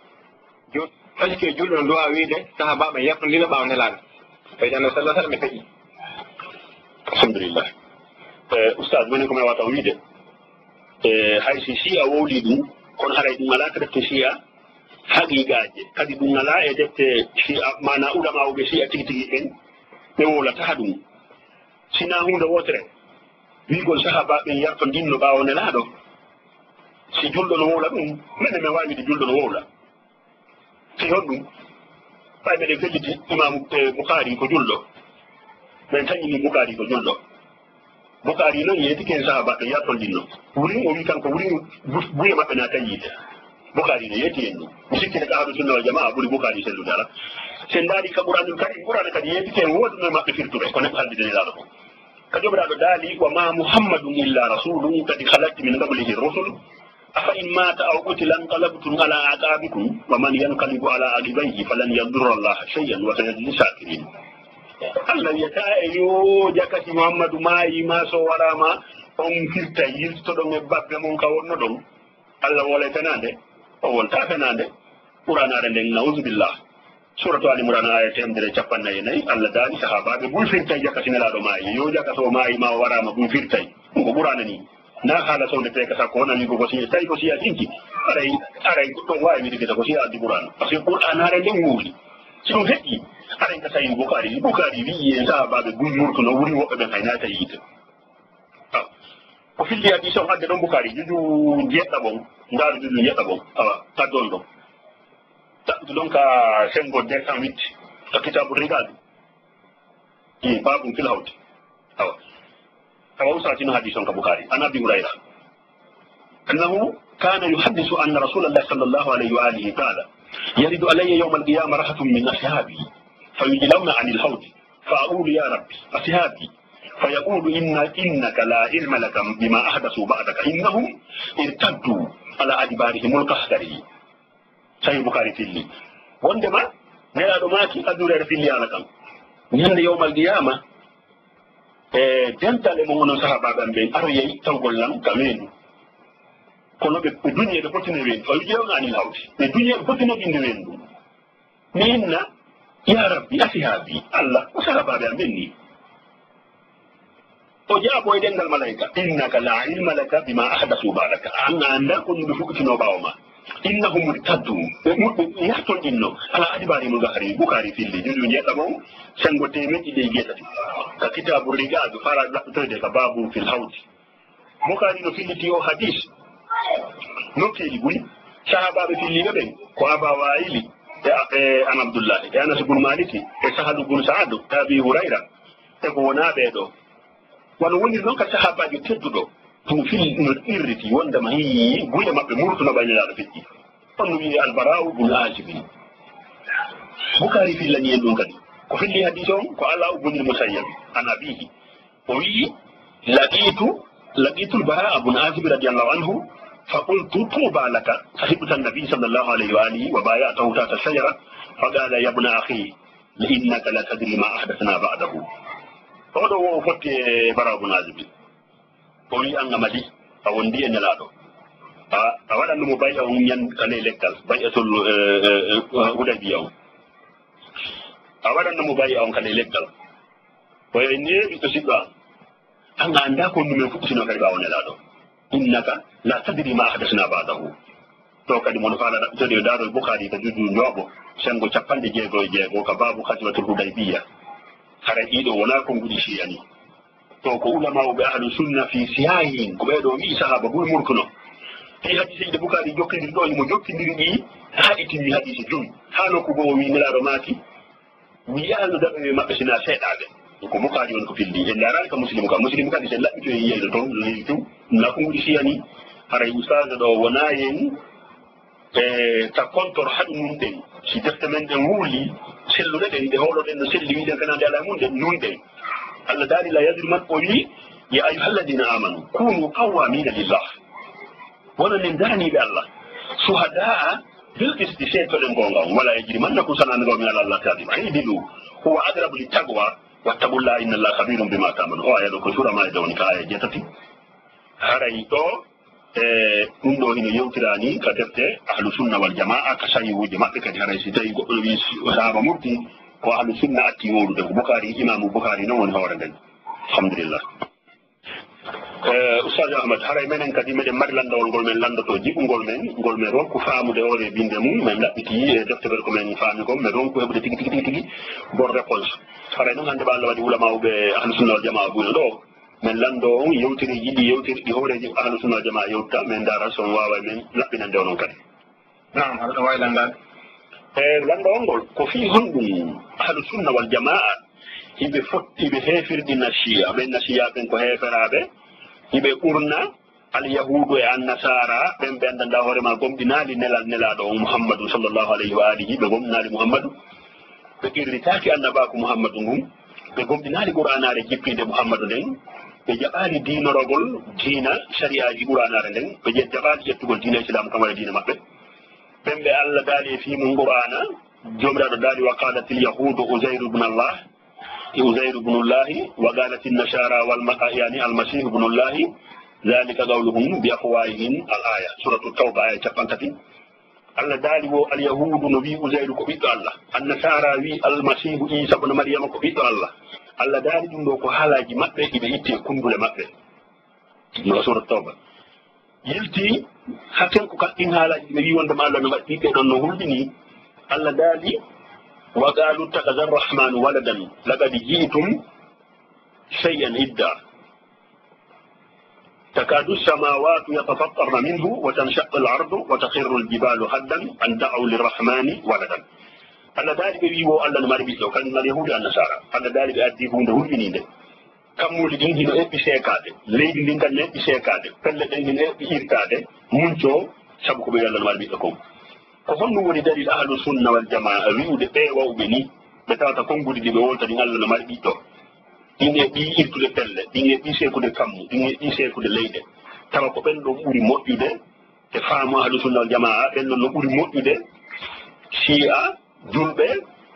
Jooni, est-ce que julɗo no duwa wiide sahaabaaɓe yartondino ɓaawo Nelaaɗo? Ɓeyde annabi sallallahu alaihi wasallam ɓe feƴƴi. Alhamdulillah. E, Ustaz, minen ko mi wawata wiide, e, hay si Shi'a wowli ɗum, kono haray ɗum alaa ka defte Shi'a haqiqaaje. Kadi ɗum alaa e defte Shi'a, maana ulamaaɓe Shi'a tigi tigi ɓen, ɓe wowlata ɗum. Sinaa huunde wootere, wi'ugol sahaabaaɓe ɓen yartondinno ɓaawo Nelaaɗo. Si julɗo no wowla ɗum, minen men waawi wiide julɗo no wowla. Fii honɗum? Ɓay meɗen felliti Imaamu, e, Bukhari ko julɗo. Men taƴini Bukhari ko julɗo. Bukhari non yeetike en sahaabaaɓe yartondinno. Wurin o wi kanko, wurin bu-, buye maɓɓe naata yiite. Bukhari no yeeti en ɗum. Mi sikkita ka Ahlu Sunna wal Jamaa ɓuri Bukhari sellude ala. Sen ndaari ka Qur'anul Karim, Qur'ana kadi yeetike en wooduno e maɓɓe firtuɓe, ko neɗɗo haldude Nelaaɗo ko. Ka Joomiraaɗo daali, "Wa ma Muhammadun illa rasulun qad khalat min qablihi rusul. Afa in mata aw qutila inqalabtum ala aqabikum, wa man yanqalibu ala aqibayhi falan yadurra Allaha shay'an wa sayajzi shakirin." Allah wiyata e yo jakasi Muhammadu maayi ma so waraama, on firta yiltoɗon e babbe mon ka wonnoɗon. Allah wowlay fenaande, o wonta fenaande. Qur'anaare nden, nauzubillah. Suratu Ali Imran, aya teemedere e capanɗe nayi e nayi, Allah daali sahaabaaɓe buy firtay jaka si Nelaaɗo maayi. Yo jaka so maayi ma o waraama buy firtay. Ɗum ko Qur'aana ni. Na haala sownde teeka sakko wona wi'ugo ko Shi'a, tawi ko Shi'a sinki. Aray, aray ɗum waawi wi'ude ko Shi'a addi Qur'aana. Parce que Qur'aanaare nden wowli. Si ɗum heƴƴi, aray ka Sahih Bukhari, Bukhari wi'i en sahaabaaɓe buy murtuno wuri woɓɓe ɓen hay naata yiite. Ah. Ko filli hadiis on adde ɗon Bukhari, juzu jeeɗiɗaɓo on, ndaaru juzu jeeɗiɗaɓo on, awa, kaddu on ɗon. Taƴutu ɗon ka sengo deux cent huit, ka Kitaabu Riqaabi. I baabun fil hawdi. Awa. Awa, usatino hadiis on ka Bukhari. An Abi Hurayra. أنه كان يحدث أن رسول الله صلى الله عليه وآله قال: "يرد علي يوم القيامة رهط من أصحابي فيجلون عن الحوض، فأقول: يا رب، أصحابي، فيقول: إن، إنك لا علم لك بما أحدثوا بعدك، إنهم ارتدوا على أدبارهم القهقري." Sahih Bukhari filli. Wondema, Nelaaɗo maaki, Abu Hurayra filli haala kan. Ñande yawmal qiyaama, e dental e mon onon sahaabaaɓe am ɓen aroyay tawgol lan ka weendu. Kono ɓe, ɓe duñi eɓe fottino e weendu. Fa yujzawna anil hawdi. Ɓe duñi eɓe fottino ɓinnde weendu. Mi inna, "Ya Rabbi, asihaabi, Allah, ko sahaabaaɓe am ɓen ni." O jaabo e dental malaika, "Innaka la ilma laka bima ahdasu ba'daka." An a anndaa ko ɗum ɓe fuɗɗitino ɓaawo ma. Innahum irtaddu, ɓe ɓurɓe yahton inno, ala adbarihim, Bukhari, Bukhari filli, juzu njeɗɗamo, sengo teemeɗɗe ɗiɗi e jeetati. Ka kitaabu riqaaɓe, fara ɗaɓɓitoyde ka baabu fil hawdi. Bukhari no filliti o hadis. Nokkeeli buy, sahaabaaɓe filliiɓe ɓen, ko Aba Wa'ili, e, e an Abdullahi, e Anas ibn Maliki, e Sahalu bun Sa'adu, e Abi Hurayra, e ko wonaa ɓee ɗoo. Wano woniri noon ka sahaabaajo tedduɗo, ɗum fil no qirriti wondema hii guye maɓɓe murtuno ɓay Nelaaɗo feƴƴi. On no wi'ee Albara'u bun Aazib. Bukhari fillani en ɗum kadi. Ko filli hadiis on ko Alaa bun Musayyabi, an abiihi. O wi'i, laqitu, laqitu Albara'a bun Aazib radiyallahu anhu, fa qultu, tuuba laka, sahibta an-nabi sallallahu alayhi wa alihi wa baya'tahu tahta ash-shajara, fa qala, ya ibna akhi, innaka la tadri ma ahdathna ba'dahu. Oɗo wo o fotti e Bara bun Azib. O wi an Amadi, a wondi e Nelaaɗo. A, a waɗanno mo bay'a on ñan ka ley leggal, bay'atul, eh, eh, eh, Hudaybiya on. A waɗanno mo bay'a on ka ley leggal. O wi, ne ɓiɗɗo siɗɗo an. An a anndaa ko honɗum men fuɗɗitino kadi ɓaawo Nelaaɗo. Innaka la tadri ma ahdasna ba'dahu. To kadi mono faala raɓɓitode yo daarol Bukhari ka juju njooɓo, sengo capanɗe jeego e jeego ka baabu Ghazwatul Hudaybiya. Haray ɗiɗo wonaa konguɗi Shi'a ni. To ko ulama'uɓe ahlu sunna fi siyahihim, ko ɓee ɗoo wi'i sahaaba buy murtuno. Ɗi hadiseeji ɗi Bukhari jokkindiri ɗoo, himo jokkindiri ɗi haa itti wi hadise jowi. Haa nokku goo o wi'i Nelaaɗo maaki, mi yahanno daɓɓe maɓɓe sina seeɗaaɓe. Ko Bukhari woni ko filli. En ndaaraali ka Muslimu ka. Muslimu kadi sen laɓɓito en yiyayno toon, no heewi few. Na ko nguri siyani. Haray ustaajo ɗo wonaa en, e, ta kontor haɗu mum ɗen. Si defte men ɗen wuuli, selluɗe ɗen, ɗe hooloɗen no selli, wiɗen kana nde alaa mum ɗen, nun ɗen. Allah daali la yajriman o wi, ya ayyuhalladina amanu, kunu qawwamina lillah. Wonon nen daraniiɓe Allah. Shuhadaa bil qisti, seedtoɗen goonga on. Wala yajrimannakum shana'anu qawmin ala alla ta'dilu, i'dilu huwa aqrabu lit taqwa, wattaqullaha inna allaha khabirun bima ta'malun. O aya ɗo ko suura Maa'ida woni ka aya jeetati. Haray ɗo, e, ɗum ɗo hino yewtiraani ka defte ahlu sunna wal jamaa, ka sahihuuji maɓɓe kadi. Haray si tawi goɗɗo no wi'i sahaaba murti, ko ahlu sunna atti wowlude, ko Bukhari, imaamu Bukhari non woni hoore nden. Alhamdulillah. Eh, Oustaz Ahmad, haray menen kadi meɗen mari lanndawol ngol men lanndotoo jiɓungol men, ngol men ronku faamude hoore binnde mum, men ɗaɓɓiti e defte ɓen ko men faami kon, men ronku heɓude tigi, tigi, tigi, tigi, bon réponse. Haray noon hannde ɓe Allah waɗi ulama'uɓe Ahlu Sunna wal Jamaa buy no ɗoo, men lanndoo on yewtereeji ɗi, yewtere ɗi hooreejo Ahlu Sunna wal Jamaa yewta, men ndaara so on waaway men laɓɓinande onon kadi. Naam, aɗa wawi landaade. E lanndawol ngol, ko fii honɗum Ahlu Sunna wal Jamaa hiɓe fotti, hiɓe heefirɗina Shiya? Ɓen na Shiya ɓen ko heeferaaɓe, hiɓe ɓurna Alyahuudu e Annasaara, ɓen ɓe anndanɗaa hoore maa gomɗinaali nelal Nelaaɗo on Muhammadu sallallahu alayhi wa alihi, ɓe gomɗinaali Muhammadu, ɓe qirritaaki annabaaku Muhammadu ngun, ɓe gomɗinaali Qur'aanaare jippiinde Muhammadu nden, ɓe jaɓaali diinoragol diina sari'aaji Qur'aanaare nden, ɓe je-, jaɓaali ƴettugol diina Islaamu kan waɗa diina maɓɓe. Ɓen ɓe Allah daali e fii mun Qur'aana, Joomiraaɗo daali, "Wa qaalatil yahuudu Uzayru ibnu Allah, Uzayru ibnu Allahi, wa qaalatin nasaara wal ma-, yani al masiihu ibnu Allahi, zaalika qawluhum bi afwaahihim." Al aaya, Suuratu Tawba, aaya cappanɗe tati. Allah daali wo, Alyahuudu no wi'i Uzayru ko ɓiɗɗo Allah. Annasaara wi'i Almasiihu Iisa bun Maryama ko ɓiɗɗo Allah. Allah daali ɗum ɗo ko haalaaji maɓɓe, ɗi ɓe itti e kunndule maɓɓe. No Suurat Tawba. Yilti, hakken ko ka ɗin haalaaji ɗi ɓe wi'i wonde ma Allah no waɗi ɓiɓɓe ɗon no hulɓini. Allah daali, "Wa qaalu ittakhadha arrahmaanu waladan, laqad ji'tum shay'an idda." تكاد السماوات يتفطرن منه وتنشق الأرض وتخر الجبال هدا أن دعوا للرحمن ولدا. Allah daali ɓe wi'i wo Allah no mari ɓiɗɗo, kañum Alyahuudu e Annasaara. Allah daali ɓe addi huunde hulɓiniinde. Kammuuli ɗin hino eɓɓi seekaade. Leydi ndin kan no eɓɓi seekaade. Pelle ɗen hino eɓɓi irtaade. Muncoo, sabu ko ɓe wi'i Allah no mari ɓiɗɗo kon. Ko honɗum woni dalil Ahlu Sunna wal Jamaa wi'ude ɓee wa'uɓe nii, ɓe tawata konguɗi ɗi ɓe wolta ɗin Allah no mari ɓiɗɗo? Ɗin e ɓii irtude pelle, ɗin e ɓii seekude kammu, ɗin e ɓii seekude leyɗe. Tawa ko ɓen ɗon ɓuri moƴƴude e faamu Ahlu Sunna wal Jamaa, ɓen ɗon no ɓuri moƴƴude. Shi'a, julɓe,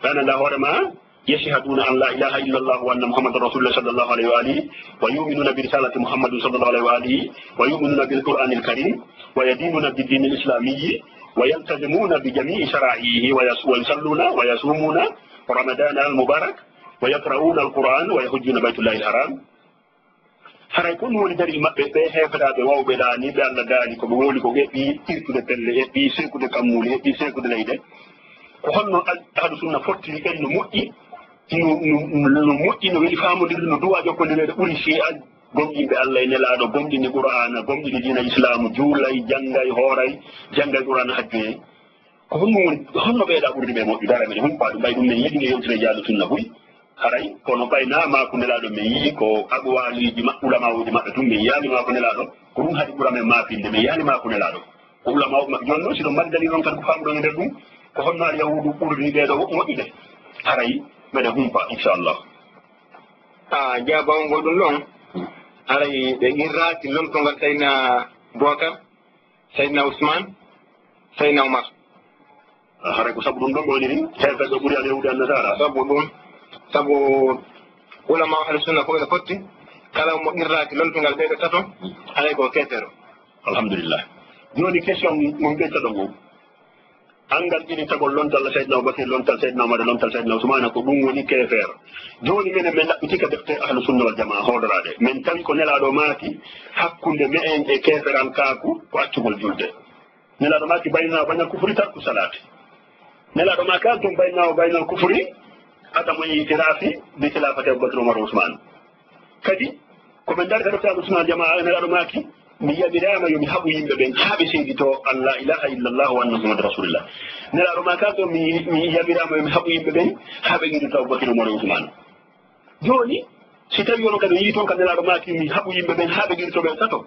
ɓe annda hoore maa, يشهدون أن لا إله إلا الله وأن محمدا رسول الله صلى الله عليه وآله، ويؤمنون برسالة محمد صلى الله عليه وآله، ويؤمنون بالقرآن الكريم، ويدينون بالدين الإسلامي، ويلتزمون بجميع شرائعه، ويص-، ويصلون ويصومون رمضان المبارك، ويقرؤون القرآن، ويحجون بيت الله الحرام. Haray ko ɗum woni dalil maɓɓe, ɓe heeferaaɓe wawɓe ɗaani, ɓe Allah daali ko ɓe wowli ko ɓe eɓɓi irtude pelle, eɓɓi seekude kammuuli, eɓɓi seekude leyɗe. Ko honno al-, ahlu sunna fottiri en no moƴƴi, no, no, no moƴƴi, no weli faamondirde, no duwa jokkondireede ɓuri Shi'a gomɗinɓe Allah e Nelaaɗo, gomɗini Qur'aana, gomɗini diina Islaamu, juulay, janngay, hooray, janngay Qur'aana, hajjoyay. Ko honno woni, honno ɓeyɗa ɓurde ɓe moƴƴude? Hara meɗen humpaa ɗum, ɓay ɗum men yiɗi nge yewtire jaadu sunna buy. Haray, kono ɓay na maaku Nelaaɗo men yi'i ko aqwaaluuji ma-, ulama'uuji maɓɓe tun, men yi'aali maaku Nelaaɗo, ko ɗum haɗi ɓura men maapinde, men yi'aali maaku Nelaaɗo. Ko ulama'uuɓe maɓɓe. Jooni noon, si ɗon mari dalil on kadi ko faamuɗon e nder ɗum, ko honno Alyahuudu ɓurri ɓee ɗoo moƴƴude? Haray, meɗen humpaa, inchallah. A jaabawol ngol ɗum ɗon, haray ɓe qirraaki lontongal Sayyidina Bubakar, Sayyidina Usman, Sayyidina Umar. Ah, haray ko sabu ɗum ɗon ɓe woni ni, heeferɓe ɓuri Alyahuudu e Annasaara. Sabu ɗum, sabu ulama ahlu sunna fof ene fotti, kala mo qirraaki lontongal ɓee ɓe tato, haray ko keefeero. Alhamdulillah. Jooni question mon ɓe tato ngon. Angal ƴiritagol lontal Sayyidina Abubakar, lontal Sayyidina Umar, lontal Sayyidina Usmana, ko ɗum woni keefeero. Jooni menen men ɗaɓɓitii ka defte Ahlu Sunna wal Jamaa hooloraaɗe. Men tawi ko Nelaaɗo maaki, hakkunde me'en e keeferankaaku ko accugol julde. Nelaaɗo maaki, "Bayna wa bayna kufri tarku salaati." Nelaaɗo maaki, "Antum bayna wa bayna kufri adamu i'tiraafi bi khilaafati Abubakar, Umar, Usman." Kadi, ko ɓe ndaari ka defte Ahlu Sunna Jamaa, Nelaaɗo maaki, "Mi yamiraama yo mi haɓu yimɓe ɓen haa ɓe seeditoo an laa ilaaha illallah wa anna Muhammad Rasulillah." Nelaaɗo maaki, "An ɗoo mi, mi yamiraama yo mi haɓu yimɓe ɓen haa ɓe qirrita Abubakar, Umar, Usman." Jooni, si tawii onon kadi on yii toon ka Nelaaɗo maaki, "Mi haɓu yimɓe ɓen haa ɓe qirrito ɓe tato,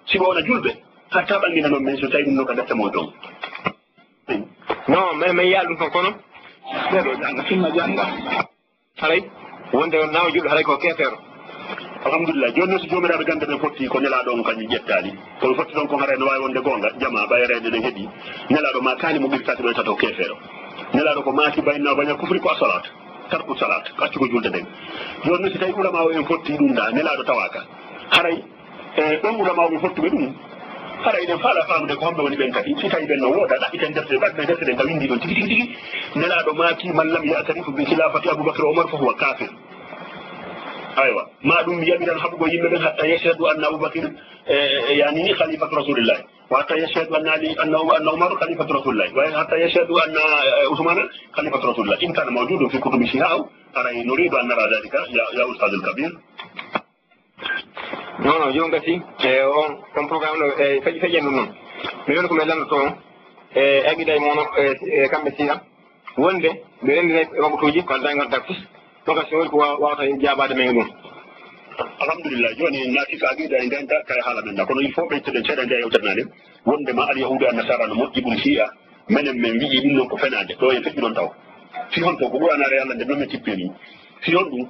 si ɓe wona julɓe," hatta ɓanngina non men so tawii ɗum no ka defte mon toon. Non, mais, mais yiyaali ɗum toon kono. Ɓeeɗo jannga, sunna jannga. Haray, wonde on nawa julɗo, haray ko keefeero. Alhamdulillah. Jooni noon, so joomiraaɓe gannde ɓen fotti ko Nelaaɗo on kañum ƴettaali. Kono fotti ɗon kon haray no waawi wonde goonga, jamaa ɓayereede ɗen heɓi. Nelaaɗo maakaali mo qirtaaki ɓe tato keefeero. Nelaaɗo ko maaki, "Bayna wa bayna kufri ko asalaat, tarku salaat, ko accugo julde nden." Jooni noon, si tawii ulama o en fotti ɗum ɗa, Nelaaɗo tawaaka. Haray, e, ɗon ulama o ɓe fottuɓe ɗum. Haray eɗen faala faamude ko homɓe woni ɓen kadi. Si tawii ɓen no wooda, ɗaɓɓiten defte, ɗaɓɓiten defte ɗen ka winndi ɗon tigi, tigi, tigi. Nelaaɗo maaki, "Man lam ya'tarif bi khilaafati Abubakar wa Umar fa huwa kaafir." Aywa. Ma ɗum yamiran haɓugol yimɓe ɓen hatta yashhadu anna Abubakar, e, e, yani khalifatu Rasulillah. Wa hatta yashhadu anna Ali, anna, anna Umar khalifatu Rasulillah. Wa hatta yashhadu anna, e, Usmana khalifatu Rasulillah. In kana mawjudun fi kutubi Shia, aw, aray nuridu an nara dhalika, ya, ya Ustadh al-Kabir. Non, non, yo gasi, e, on, on programme ɗo, e, feƴi, feƴen ɗum noon. Minen ko min lanndotoo on, e, aqida e mono, e, e, kamɓe Shia, wonde ɓe renndinay e waktuuji, ko aldaa ngarda fus, ɗum kasi woni ko wa-, wawata jaabaade men e ɗum. Alhamdulillah, jooni naati ka aqida e ndenta kay haala men na. Kono il faut ɓeytoɗen seeɗa nde yewtere nde, wonde ma Alyahuudu e Annasaara no moƴƴi ɗum Shia, menen men wi'i ɗum noon ko fenaande, ɗo en feƴƴi ɗon taw. Fii honto ko Qur'aanaare Alla nde noon men tippini. Fii honɗum?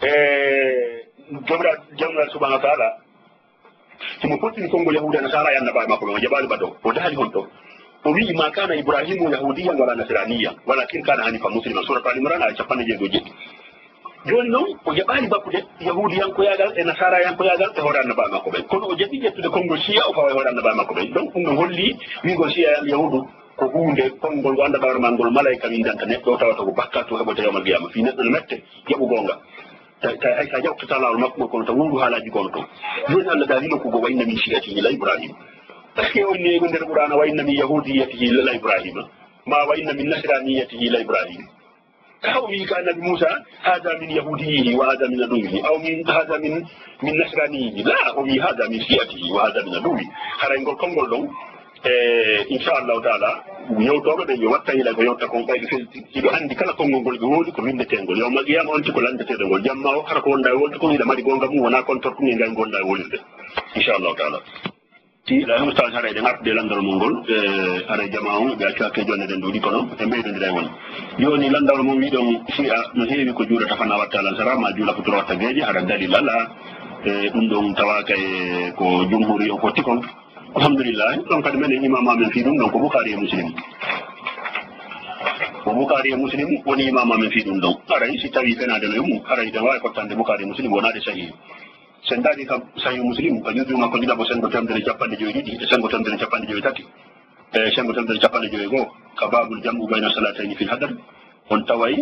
E, Joomiraaɗo, Joomiraaɗo subhaanahu wa ta'aala, himo fottini konngol Yahuuda e Nasaara e annabaaɓe makko ɓen, o jaɓaali bado. O daali honto? O wi'i, "Ma kana Ibrahimu Yahudiyan wala Nasraniyan, walakin kana hanifan musliman." Suuratu Ali Imran, aaya capanɗe jeego e jeɗɗi. Jooni non, o jaɓaali bakkude Yahuudiyankoyaagal e Nasaarayankoyaagal e hoore annabaaɓe makko ɓen. Kono o jaɓi ƴettude konngol Shiya, o fawa e hoore annabaaɓe makko ɓen. Donc, ɗum no holli wi'ugol Shiya e Yahuudu ko huunde konngol ngo annda ɓawre maa ngol malaa'ika winndanta neɗɗo, tawata ko bakkaatu heɓoyta yawmal qiyaama. Fii neɗɗo no mette jaɓugol nga. Ta, ta, hay sa jawtata laawol makko ngol, kono ta wowlu haalaaji gono toon. Jooni Allah daalino ko go, "Wa inna min shi'atihi la Ibrahim." Est-ce que o inni e nder Qur'aana, "Wa inna min yahudiyatihi la Ibrahima"? Ma, "Wa inna min nasraniyatihi la Ibrahim"? Ka o wi'i ka Annabi Muusa, "Haza min yahudiyihi wa haza min aduwihi, aw min, haza min, min nasraniyihi." La, o wi'i, "Haza min shi'atihi wa haza min aduwi." Haray ngol konngol ɗon, E, inchallahu taala, yewtooɓe ɓe, yo watta yila ko yewta kon, ɓayɓe fel, hiɓe anndi kala konngol ngol ɓe wowli ko winndeteengol. Yawmal qiyama on tigi ko lanndeteeɗo ngol. Jamma o, hara ko wonda e wolde kon, hiɗa mari goonga mum, wona kontor ɗum e ngay ngonda e wolirde. Inchallahu taala. Ti, la, ustaz, haray eɗen artude lanndal mon ngol, e, haray jama on, ɓe accu hakke jonne ɗen ɗuuɗi, kono ɓe mbeydondira e won. Jooni lanndal mon wiɗon, Shi'a no heewi ko juulata fana watta lansara, ma juula futuro watta geeƴe, hara dalil alaa. E, ɗum ɗon tawaaka e ko jumhuri o fotti kon. Alhamdulillah, ɗon kadi menen imam amen fii ɗum ɗon ko Bukhari e Muslim. Ko Bukhari e Muslim woni imam amen fii ɗum ɗon. Haray si tawi fenaade no e mum, haray ɗen waawi fottande Bukhari e Muslim wonaade sahih. Sen daari ka Sahih Muslim, ka juzu makko ɗiɗaɓo, sengo temedere capanɗe joyi ɗiɗi, e sengo temedere capanɗe joyi tati, e sengo temedere capanɗe joyi goo, ka babul jam'u bayna salatayni fil hadar, on taway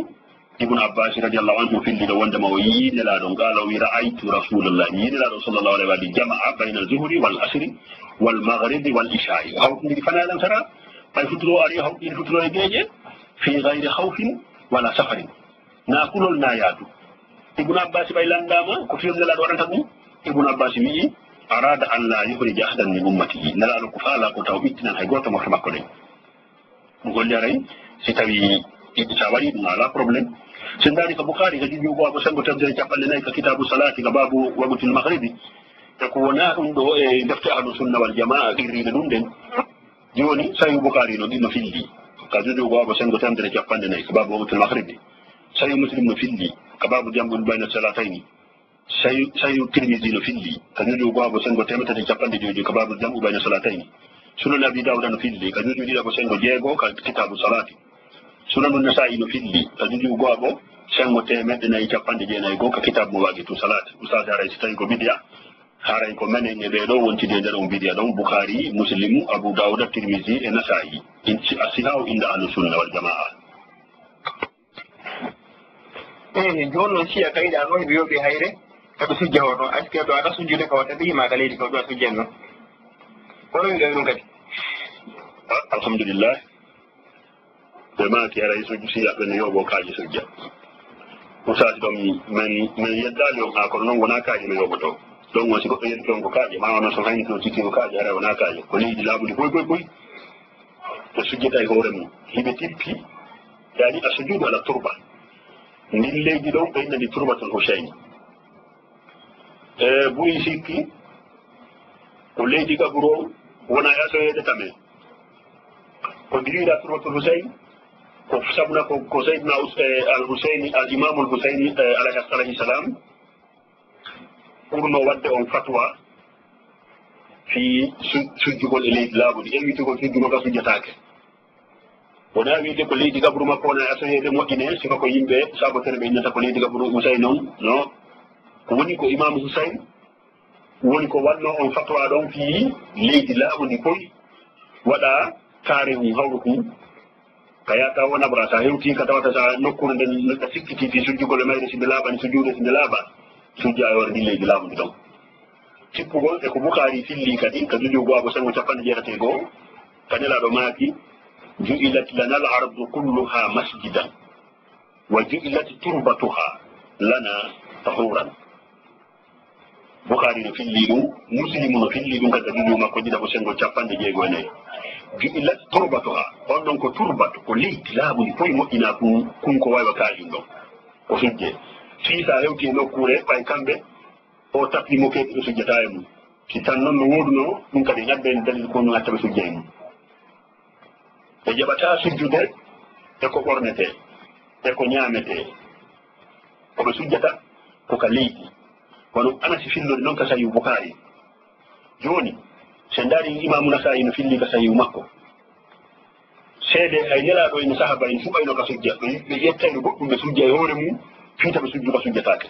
Ibn Abbas radiyallahu anhu filli ɗo wondema o yii Nelaaɗo on, qaala, o wi, "Ra'aytu Rasulallah, mi yii Nelaaɗo sallallahu alayhi wa alihi, jama'a bayna zuhri wal asri wal maghribi wal isha'i." O hawtindiri fana e lansara, ɓay futuro ari, o hawtindiri futuro e geeƴe, fi ghayri khawfin wala safarin. Na kulol na yaadu. Ibn Abbas ɓay landaama ko fiyol Nelaaɗo waɗanta ɗum. Ibn Abbas wi'i, "Arada an la yukhrija ahadan min ummatihi." Nelaaɗo ko faala ko taw ɓittinan hay gooto morto makko ɗen. Ɗum holli aray, si tawi iɗi sa waɗi ɗum, ala problème. Si ndaari ka Bukhari, ka juju goo ko sengo temedere capanɗe nayi, ka kitabu salati, ka babu waqtil maghribi. E ko wona ɗum ɗo e defte ahlu sunna wal jamaa qirriiɗe ɗum ɗen. Jooni, Sahih Bukhari no, no filli. Ka juju goo ko sengo temedere capanɗe nayi, ka babu waqtil maghribi. Sahih Muslim no filli, ka babu jam'u bayna salatayni. Sayu, Sayu Tirmidhi no filli, ka juju go'aɓo sengo temetati capanɗe joyi joyi, ka babu jam'u bayna salatayni. Sunan Abi Dawuda no filli, ka juju ɗiɗaɓo sengo jeego, ka kitabu salati. Sunanu Nasa'i no filli, ka juju go'aɓo sengo temeɗɗe nayi capanɗe jeenayi goo, ka kitabu mo waqitu salati. Ustaz, haray si tawi ko bidiya, haray ko menen e ɓee ɗoo wontidi e nder on bidiya ɗon, Bukhari, Muslimu, Abu Dawuda, Tirmidhi e Nasa'i. In, si, a sihaw inda ahlu sunna wal jamaa. Eyi, jooni noon, si a tawi ɗaa ɗoo, hiɓe yoɓi hayre, kaɓe sujja hoto. Est-ce que ɗo aɗa sujjude ka wata ɓe yima ka leydi, ko ɗo a sujjan noon? Kono min ɗoy ɗum kadi. Alhamdulillah. Ɓe maaki ara e sujju, si yaɓɓe no yoɓo kaaji sujja. Ustaasi ɗon, men, men yeddaali on haa, kono noon wonaa kaaji men yoɓoto. Ɗon won si goɗɗo yeddi toon ko kaaji, ma wona so hayni toon sikki ko kaaji, ara wonaa kaaji. Ko leydi laaɓundi poy, poy, poy. Ɓe sujjata e hoore mum. Hiɓe tippi, yani, as-sujudu ala turba. Ndin leydi ɗon, ɓe innani Turbatul Husayni. E ɓuri sikki, ko leydi gaburo wona e asoyeede tame. Ko ndi wi'ira Turbatul Husayni, ko sabuna ko, ko Sayyidina Us-, e, Al Husayni, Al Imamul Husayni, e, alayhi, alayhi salam, ɓurno waɗde on fatwa fii su-, sujjugol e leydi laaɓundi, ewitugol sujjugol ka sujjataake. Wonaa wiide ko leydi gabru makko wona e asoyeede moƴƴine, sifa ko yimɓe sabotere ɓe innata ko leydi gabru Husayn non, no. Ko woni ko Imaamu Husayn woni ko wanno on fatwa ɗon fii leydi laaɓundi poy, waɗa kaare mum hawru kun. Ka yaata wona bara, sa hewti ka tawata sa nokkuure nden neɗɗo sikkiti fii sujjugol e mayre, si nde laaɓani sujjude, si nde laaɓa, sujja e hoore ndin leydi laaɓundi ɗon. Tippugol e ko Bukhari filli kadi, ka juju go'aɓo sengo capanɗe jeetati e go'o, ka Nelaaɗo maaki, "Ju'ilat lana al-ardu kulluha masjidan, wa ju'ilat turbatuha lana tahuran." Bukhari no filli ɗum, Muslimu no filli ɗum, kadi ka juju makko ɗiɗaɓo sengo capanɗe jeego e nayi. Ju'ilat turbatuha, on ɗon ko turbat, ko leydi laaɓundi poy moƴƴina kun, kun ko waywa kaari ɗum ɗon. Ko sujje. Fii sa hewti e nokkuure, ɓay kamɓe, o tapi mo keeɗi ɓe sujjata e mum. Si tan non no woodunoo, ɗum kadi en adda en dalil ko no atta ɓe sujja e mum. Ɓe jaɓataa sujjude e ko ɓornetee, e ko ñaametee. Ko ɓe sujjata ko ka leydi. Kono Anasi fillori non ka Sahihu Bukhari. Jooni, si en ndaari Imaamu Nasaa'i no filli ka Sahihu makko. Seede hay Nelaaɗo en sahaaba en suɓayno ka sujja, ɓe, ɓe ƴettayno goɗɗum ɓe sujja e hoore mum, fii ta ɓe sujju ka sujjataake.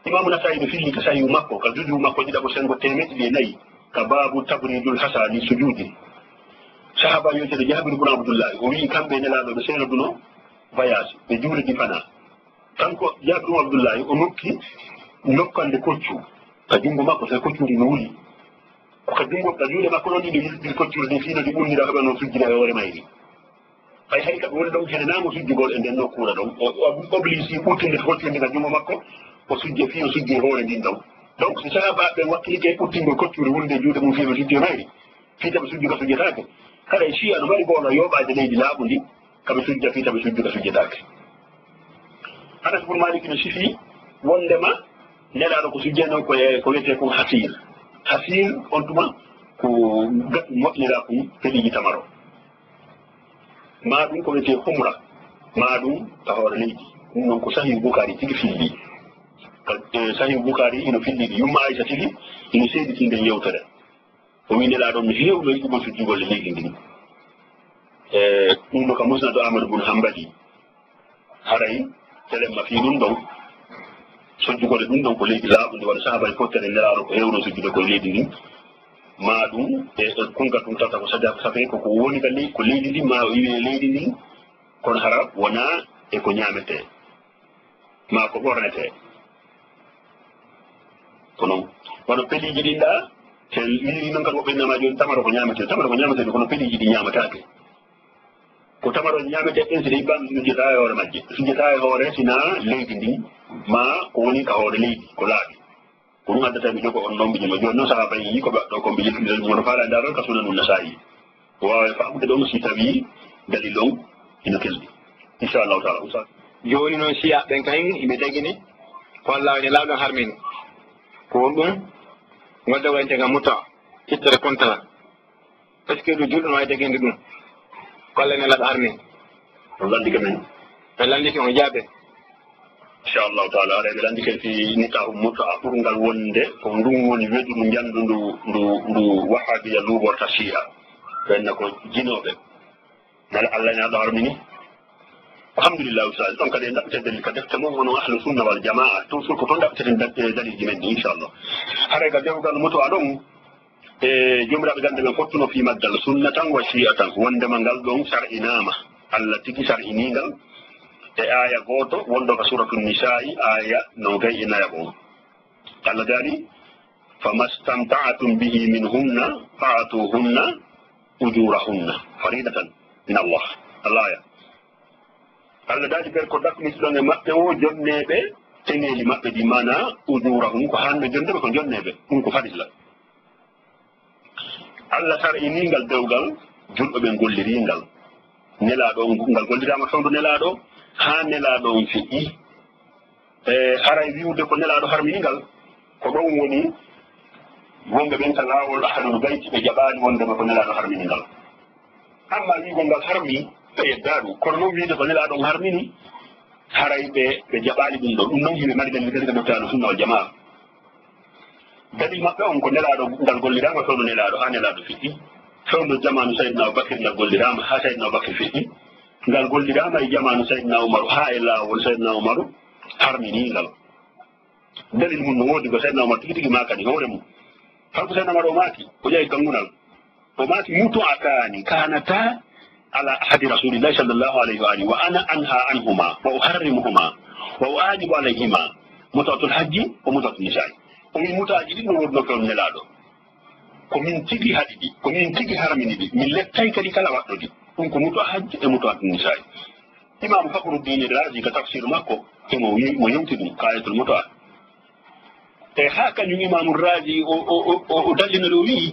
Imaamu Nasaa'i no filli ka Sahihu makko, ka juzu makko ɗiɗaɓo sengo teemeɗɗe ɗiɗi e nayi, ka baabu tabridul hasa li sujudi. Sahaaba wiyeteeɗo Jaabir ibn Abdullahi, o wi'i kamɓe e Nelaaɗo ɓe seenoduno voyage, ɓe juulidi fana. Kanko Jaabir ibn Abdullahi, o nokki nokkande koccu, ka junngo makko, tawi koccu ndi no wuli. Ko ka junngo, ka juuɗe makko ɗon ɗiɗi, yiltiri koccuri ndi, fii no ndi ɓunnira, heɓa no sujjida e hoore mayri. Hay, hay ka ɓe woni ɗon, heɗanaama sujjugol e nden nokkuure ɗon. O, o obligé ɓuttinde koccuri ndin ka junngo makko, o sujje fii o sujje hoore ndin ɗon. Donc, si sahaabaaɓe ɓen wakkilike ɓuttingol koccuri wonde juuɗe mum fii ɓe sujje mayri, fii ta ɓe sujju ka sujjataake. Kala e Shi'a no mari goonga yooɓaade leydi laaɓundi, ka ɓe sujja fii ta ɓe sujju ka sujjataake. Anas bun Malik no sifi wondema Nelaaɗo ko sujjano ko e, ko wiyetee kon hasiir. Hasiir on tuma ko gatu moƴƴiraa kon peliji tamaro. Maa ɗum ko wiyetee humra, maa ɗum ka hoore leydi. Ɗum noon ko Sahih Bukhari tigi filli. Ka, e, Sahih Bukhari ino filli ɗi. Yumma Aisha tigi ino seediti nden yewtere. O wi Nelaaɗo mi heewno yiɗugol sujjugol e leydi ndin. E, ɗum no ka Musnadu Ahmad bun Hanbali. Haray, telemma fii ɗum ɗon, sujjugol e ɗum ɗon ko leydi laaɓundi, waɗa sahaaba e fottere Nelaaɗo ko heewno sujjude ko e leydi ndin. Maa ɗum, e, e kunka ɗum tata ko saja, safe ko, ko woni ka ley-, ko leydi ndin, maa o iwi e leydi ndin, kono hara wonaa e ko ñaametee, maa ko ɓornetee. Ko noon, wano peliiji ɗin ɗaa, si en wiiri noon kadi woɓɓe innama jooni tamaro ko ñaametee, tamaro ko ñaametee, kono peliiji ɗi ñaamataake. Ko tamaro ñaametee ɗen, si ɗe yiɓɓaama, ɗum jiyata e hoore majje. Si jiyata e hoore, sina leydi ndin, maa ko woni ka hoore leydi, ko laaɓi. Ko ɗum addata mi jogo on ɗon, mi jogo. Jooni noon, sahaaba en yii ko ɓe waɗɗoo kon, ɓe yettude ɗum, wono faala e daarol ka Sunanu Nasaa'i. O waaway faamude ɗon si tawii dalil on ina kelɗi. Inchallahu taala, Oustaz. Jooni noon, Siya ɓen kayen, iɓe dagini ko Allah e Nelaaɗo harmini. Ko honɗum? Nodda wayante ngam mutta, ittere contrat. Est-ce que ɗum julɗo no waawi daginde ɗum? Ko Allah e Nelaaɗo harmi? On lanndike men. Ɓe lanndike on jaabe. Inchallahu taala, haray ɓe lanndike fi nikaahu mutu'a ɓurngal wonde ko ndun woni weduru njanndu ndu, ndu, ndu Wahhabiya luuborta Shi'a. Ɓen na ko jinooɓe. Nala Allah e Nelaaɗo harmini. Alhamdulillah, Oustaz. Ɗon kadi en ɗaɓɓete dalil ka defte mon, onon Ahlu Sunna wal Jamaa. Toujours ko toon ɗaɓɓeten da-, e dalilji men ɗi, inchallah. Haray ka dewgal mutu'a ɗon, e joomiraaɓe gannde ɓen fottuno fii maggal, sunnatan wa shi'atan, wondema ngal ɗon sar'inaama. Allah tigi sar'inii ngal e aaya gooto wonɗo ka Suuratu Nisaa'i, aaya noogay e nayaɓo on. Allah daali, "Fama stamta'tum bihi minhunna fa'tuhunna ujurahunna faridatan min Allah." Allah ya. Allah daali ɓen ko dakmitiɗon e maɓɓe o, jonneeɓe teŋeeli maɓɓe ɗi, maana ujurahun, ko hande jonde ɓe, ko jonneeɓe. Ɗum ko farilla. Allah sar'inii ngal dewgal, julɓe ɓen golliri ngal. Nelaaɗo on, ngal golliraama fewndo Nelaaɗo, haa Nelaaɗo on feƴƴi. E haray wi'ude ko Nelaaɗo harmini ngal, ko ɗon woni wonɓe ɓen ka laawol Ahlul Bayti ɓe jaɓaali wondema ko Nelaaɗo harmini ngal. Amma wi'ugol ngal harmi, ɓe yeddaa ɗum. Kono noon wi'ude ko Nelaaɗo on harmini, haray ɓe, ɓe jaɓaali ɗum ɗon. Ɗum noon hiɓe mari dalil kadi ka defte Ahlu Sunna wal Jamaa. Dalil maɓɓe on ko Nelaaɗo ngal golliraama fewndo Nelaaɗo, haa Nelaaɗo feƴƴi. Fewndo jamaanu Sayyidina Abubakir ngal golliraama, haa Sayyidina Abubakir feƴƴi. Ngal golliraama e jamaanu Sayyidina Umaru, haa e laawol Sayyidina Umaru harmini ngal. Dalil mun no woodi ko Sayyidina Umar tigi tigi maakani hoore mum. Kanko Sayyidina Umar o maaki, o ƴawi kanngunal. O maaki, "Mutu'ataani kaanataa ala ahdi Rasulillahi sallallahu alayhi wa alihi, wa ana anha anhuma, wa uharrimuhuma, wa u'ajibu alayhima, mutu'atul hajji wa mutu'atul nisa'i." O wi, "Mutu'aaji ɗin no woodunoo fewndo Nelaaɗo. Ko min tigi haɗi ɗi, ko min tigi harmini ɗi, min lettay kadi kala waɗɗo ɗi." Ɗum ko mutu'a hajji e mutu'atul nisa'i. Imaamu Fakhruddin Razi ka tafsir makko, himo wi-, mo yewti ɗum, ka Ayatul Mutu'a. E haa kañum Imaamu Razi o, o, o, o, o dallina ɗo, o wi'i,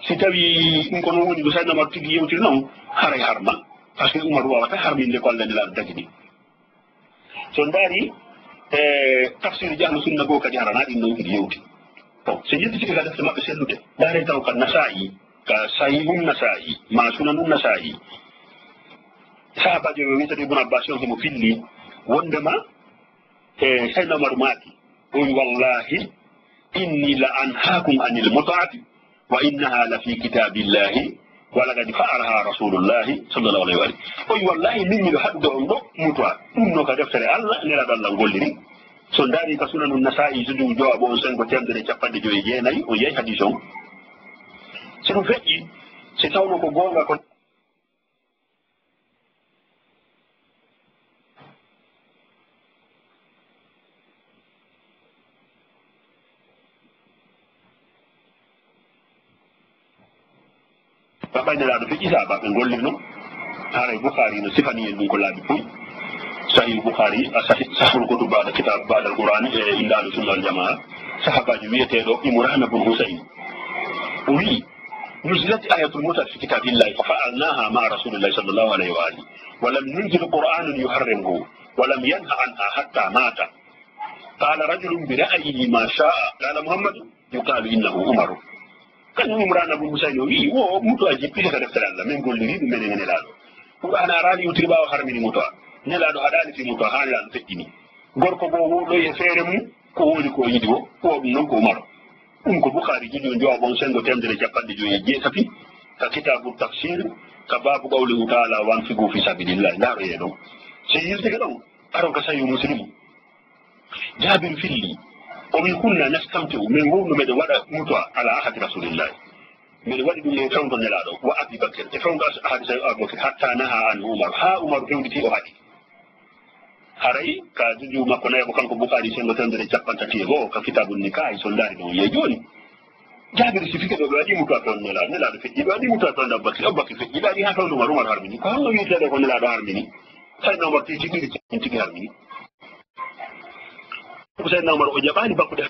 si tawi ɗum ko noon woni ko Sayyidina Umar tigi yewtiri noon, haray harma. Parce que Umar waawata harminde ko Allah Nelaaɗo dagini. So ndaari, e tafsir Ahlu Sunna goo kadi harana ɗin noon kadi yewti. Bon, so yewtitike ka defte maɓɓe sellude, ndaaren taw ka Nasaa'i, ka Sahihun Nasaa'i, ma Sunanun Nasaa'i. Sahabaajo o wi'etee Ibn Abbas on himo filli wondema, e Sayyidina Umar maaki, o wi, "Wallahi, inni la anhaakum anil mut'ati, wa innaha la fi kitabillahi, wa laqad fa'alaha Rasulullahi sallallahu alayhi wa alihi." O wi, "Wallahi, min miɗo haɗude on ɗo mutu'a. Ɗum no ka deftere Allah, Nelaaɗo Allah golliri." So ndaari ka Sunanu Nasaa'i, juzu jowaɓo on, sengo teemedere e capanɗe joyi e jeenayi, on yi'ay hadiis on. Si ɗum feƴƴi, si tawno ko goonga ko Ka ɓay Nelaaɗo feƴƴi sahaabaaɓe ngollirno, haray Bukhaari no sifani en ɗum ko laabi puy. Sahih Bukhaari, a sahih, sahihul kutub ba'da kitab, ba'da al-Qur'an, e inda Ahlu Sunna wal Jamaa, sahaabaajo wi'eteeɗo Imrana bun Husayn, o wi'i, "Nuzilat ayatul muta fi kitabillahi fa fa'alnaha ma'a Rasulillahi sallallahu alayhi wa alihi. Wa lam yunzil Qur'anun yuharrimuhu, wa lam yanha anha hatta mata. Qala rajulun bi ra'yihi ma sha'a, qala Muhammad, yuqalu innahu Umaru." Kañum Imrana bun Husayn o wi'i, wo mutu'a jippike ka deftere Allah, min golliri ɗum, menen e Nelaaɗo. Qur'aana araali iwtiri ɓaawo harmini mutu'a. Nelaaɗo haɗaali fii mutu'a, haa Nelaaɗo feƴƴini. Gorko goo wooɗoyi e feere mum, ko woni ko o yiɗi wo, wo ɗum noon ko Umaru. Ɗum ko Bukhaari, juzu jowaɓo on, sengo teemedere e capanɗe joyi e jeetati, ka kitaabu tafsir, ka baabu qawlihi ta'ala, "Wa anfiqu fi sabilillah." Ndaaroyee ɗon. Si yiltike ɗon, aron ka Sahih Muslim. Jaabir filli, o wi, "Kunna nastamti'u, min wowno meɗen waɗa mutu'a ala ahadi Rasulillahi. Meɗen waɗi ɗum e fewndo Nelaaɗo, wa Abi Bakr, e fewndo as-, ahadi Sayyid Abu Bakr, hatta naha anhu Umar, haa Umar fewnditi o haɗi." Haray ka juju makko nayaɓo kanko Bukhari, sengo temedere capanɗe tati e go'o, ka Kitabun Nikah, so ndaari ɗon yehi jooni. Jaabir si fike ɗo ɓe waɗi mutuwa toon Nelaaɗo, Nelaaɗo feƴƴi ɓe waɗi mutuwa toon Abubakar, Abubakar feƴƴi ɓe waɗi haa toon Umar, Umar harmini. Ko honno wi'eteeɗo ko Nelaaɗo harmini? Sayyidina Umar tigi tigi tigi harmini. Ko Sayyidina Umar o jaɓaani bakkude